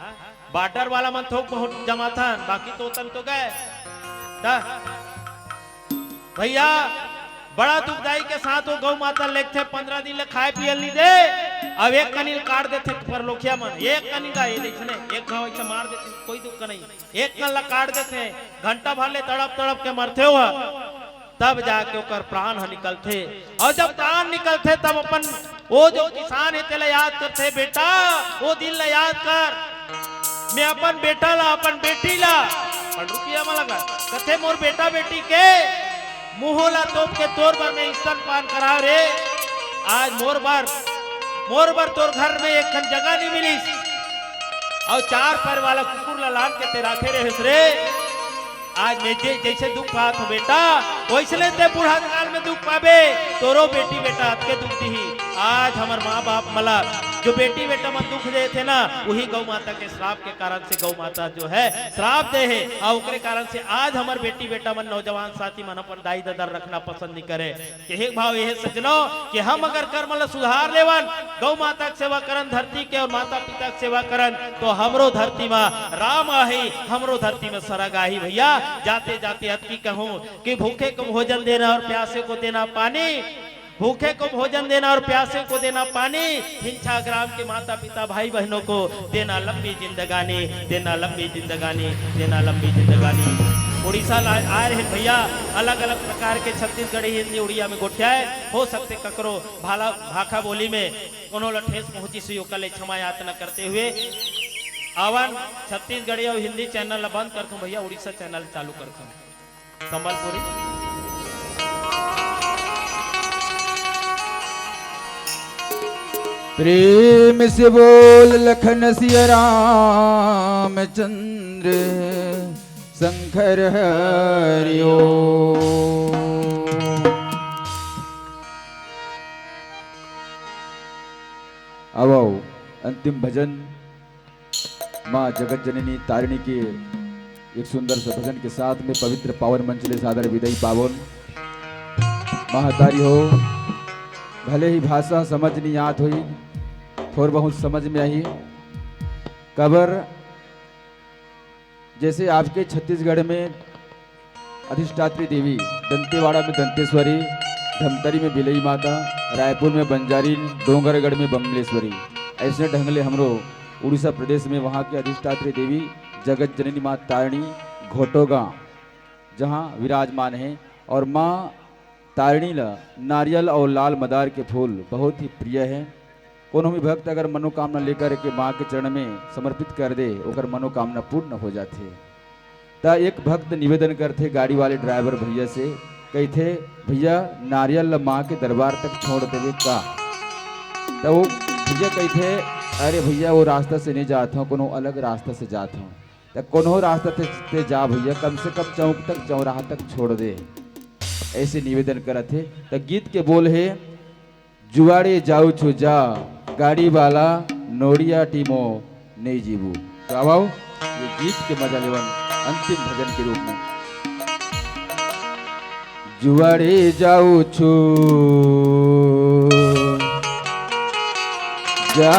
बॉर्डर वाला मन थोक बहुत जमाथन, बाकी तो तन तो गए। ता? भैया, बड़ा दुखदाई के साथ वो गौ माता लेगथे, पंद्रह दिन ले खाए पियल नहीं दे, अब एक कनी ल काट देथे परलोखिया मन, एक कनी का ये इसने, एक घाव ऐसे मार देथे, कोई दुख का नहीं, एक कन ला काट देथे, घंटा भर ले तड़प तड़प के मरथे हुआ, तब जाके ओकर प्राण ह निकलथे। और जब प्राण निकलथे, तब अपन वो जो किसान हे, तेला याद करथे, "बेटा, वो दिन ला याद कर, मैं अपन बेटा ला, अपन बेटी ला, अपन रुपया म लगा, कथे मोर बेटा बेटी के मुंह ला तोप के तोर बर मैं स्तनपान कराव रे। आज मोर बर, मोर बर तोर घर में एक ठन जगह नहीं मिलिस, और चार पैर वाला कुकुर ला लान के ते राखे रहेस रे।" आज मैं जे जैसे दुख पात हो बेटा, वैसने ते बूढ़ा काल में दुख पाबे, तोरो बेटी बेटा अतके दुख दिही। आज हमर माँ बाप मला जो बेटी बेटा मन दुख दे थे ना, वही गौ माता के श्राप के कारण से गौ माता जो है श्राप दे है, और ओकरे कारण से आज हमर बेटी बेटा मन, नौजवान साथी मन अपन दाई ददा रखना पसंद नहीं करे। कहे के भाव ये हे सज्जनो कि हम अगर कर्म ला सुधार लेवन, गौ माता के सेवा करन, धरती के और माता पिता के सेवा करन, तो हमरो धरती मा राम आही, हमरो धरती मा सरग आही। भैया, जाते जाते अतकी कहूँ कि भूखे को भोजन देना और प्यासे को देना पानी, भूखे को भोजन देना और प्यासे को देना पानी, हिंसा ग्राम के माता पिता भाई बहनों को देना लंबी जिंदगानी, देना लंबी जिंदगानी, देना लंबी जिंदगानी। उड़ीसा ला आए रहे भैया, अलग अलग प्रकार के छत्तीसगढ़ी हिंदी उड़िया में गोठियाए, हो सकथे ककरो भाला भाखा बोली में कोनो ला ठेस पहुंचिस होही, ओकर ले क्षमा याचना करते हुए आवन छत्तीसगढ़ी और हिंदी चैनल ला बंद करथों भैया, उड़ीसा चैनल चालू करथों संबलपुरी। प्रेम से बोल लखन सिया रामचंद्र शंकर हरिओ। अब आओ, अंतिम भजन माँ जगत जननी तारिणी के एक सुंदर से भजन के साथ में पवित्र पावन मंच ले सादर विदाई पावन। महतारी हो, भले ही भाषा समझ नहीं आत होही, थोर बहुत समझ में आही। काबर जैसे आपके छत्तीसगढ़ में अधिष्ठात्री देवी, दंतेवाड़ा में दंतेश्वरी, धमतरी में बिलई माता, रायपुर में बंजारी, डोंगरगढ़ में बमलेश्वरी, ऐसे ढंग ले हमरो उड़ीसा प्रदेश में वहाँ के अधिष्ठात्री देवी जगत जननी माँ तारिणी घोटोगा जहाँ विराजमान है और माँ तारिणी ला नारियल और लाल मदार के फूल बहुत ही प्रिय है। कोनो भी भक्त अगर मनोकामना लेकर के माँ के चरण में समर्पित कर दे, ओकर मनोकामना पूर्ण हो जाथे। त एक भक्त निवेदन करथे गाड़ी वाले ड्राइवर भैया से, कहिथे, "भैया, नारियल ला माँ के दरबार तक छोड़ देवे का?" त वो भैया कहिथे, अरे भैया, वो रास्ता से नहीं जात हूँ, कोनो अलग रास्ता से जात हूँ। त कोनो रास्ता ते, ते जा भैया, कम से कम चौक तक, चौराहा तक छोड़ दे, ऐसे निवेदन करत हे। त गीत के बोल हे, जुआड़े जाऊ छु जा, गाड़ी वाला नोड़िया टीमो नहीं जीवू। तो अब आओ, ये गीत के मजा लेवन अंतिम भजन के रूप में। जुआड़े जाऊ छु जा,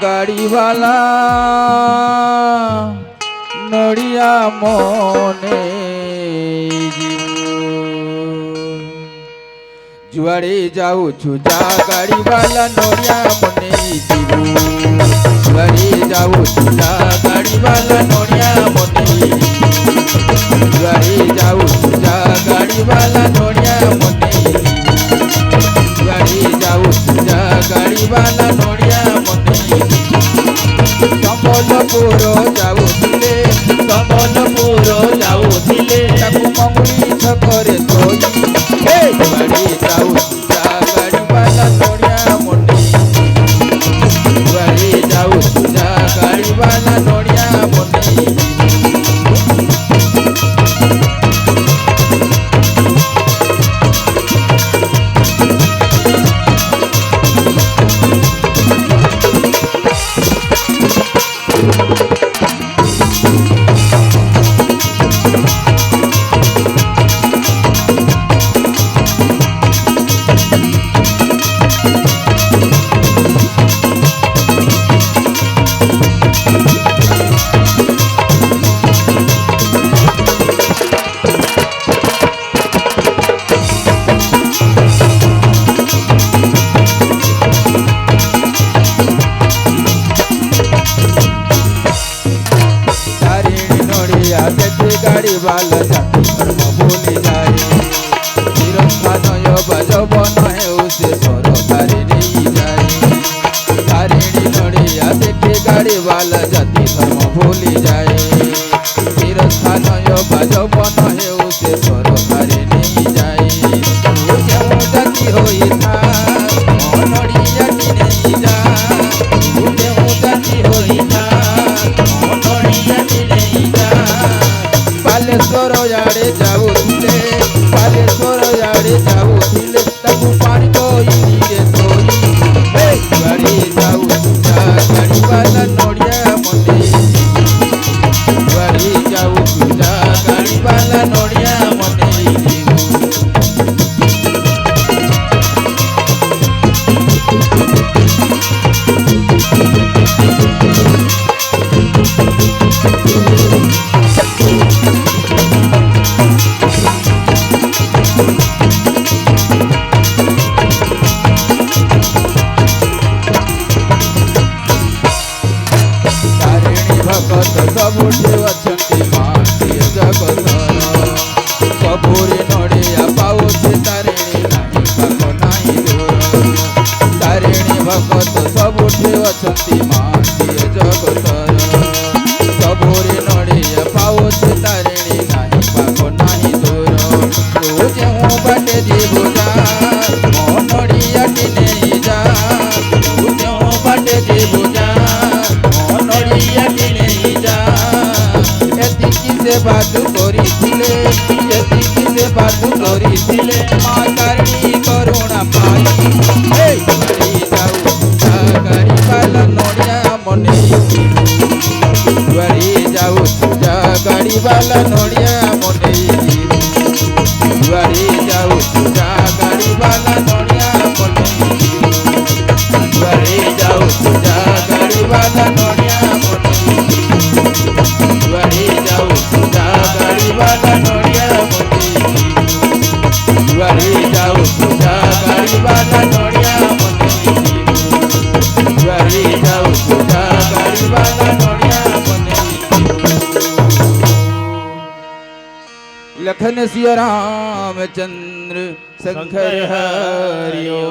गाड़ी वाला नोड़िया मोने जीवू। जुआड़े जाऊ छु जा, गाड़ी वाला नोड़िया मोने जीवू। जुआड़े जाऊ छु जा, गाड़ी वाला नोड़िया मोने जीवू। जुआड़े जाऊ छु जा, गाड़ी वाला नोड़िया मोने जीवू। जुआड़े जाऊ छु जा, गाड़ी वाला नोड़िया मोने जीवू। संबलपुर जाऊ ଥିଲେ, संबलपुर जाऊ ଥିଲେ, ताकू मंगुड़ी छकरे सोई। हे जुआड़े जाऊ जा, गाड़ी वाला नोड़िया मोने। जुआड़े जाऊ जा, गाड़ी वाला नोड़िया मोने। तारिणी नोड़िया देखे गाड़ी वाला जाति धर्म भूली जाए। तीरथ स्थान यो बजो बन है उसे सरकारी नहीं जाए। तारिणी नोड़िया देखे गाड़ी वाला जाति धर्म भूली जाए। तीरथ स्थान यो बजो बन है उसे सरकारी नहीं जाए। तू क्यों जाति होई था, ओ नोड़िया की नहीं जा। तू क्यों जाति होई था, ओ नोड़िया की नहीं जा। बालेश्वर आड़े जाऊ ଥିଲେ, बालेश्वर आड़े जाऊ ଥିଲେ, ताकू पानी कोई धीरे सोई। हे, जुआड़े जाऊ जा, गाड़ी वाला नोड़िया मोने। जुआड़े जाऊ जा, गाड़ी वाला नोड़िया मोने। तारिणी भगत सबुठे अछंती माती जगतरा। सबुरे नोड़िया पाउछे तारिणी नाही पाख नाही दूर। तारिणी भगत सबुठे अछंती माती जगतरा। सबुरे नोड़िया पाउछे तारिणी नाही पाख नाही दूर। तू जेहू बाटे जीवू जा, मो नोड़िया की नहीं जा। तू जेहू बाटे जीवू जा, मो नोड़िया की नहीं जा। एतिकी से बात करी ଥିଲେ, एतिकी से बात करी ଥିଲେ, माँ तारिणी करुणा पाई। हे, जुआड़े जाऊ जा, गाड़ी वाला नोड़िया मोने। जुआड़े जाऊ जा, गाड़ी वाला नोड़िया मोने। जुआड़े जाऊ जा, गाड़ी वाला नोड़िया मोने। जुआड़े जाऊ जा, गाड़ी वाला नोड़िया मोने। जुआड़े जाऊ जा, गाड़ी वाला नोड़िया मोने। जुआड़े जाऊ जा, गाड़ी वाला नोड़िया मोने। जुआड़े जाऊ जा, गाड़ी वाला नोड़िया मोने। लखन सिया रामचंद्र शंकर हरिओ।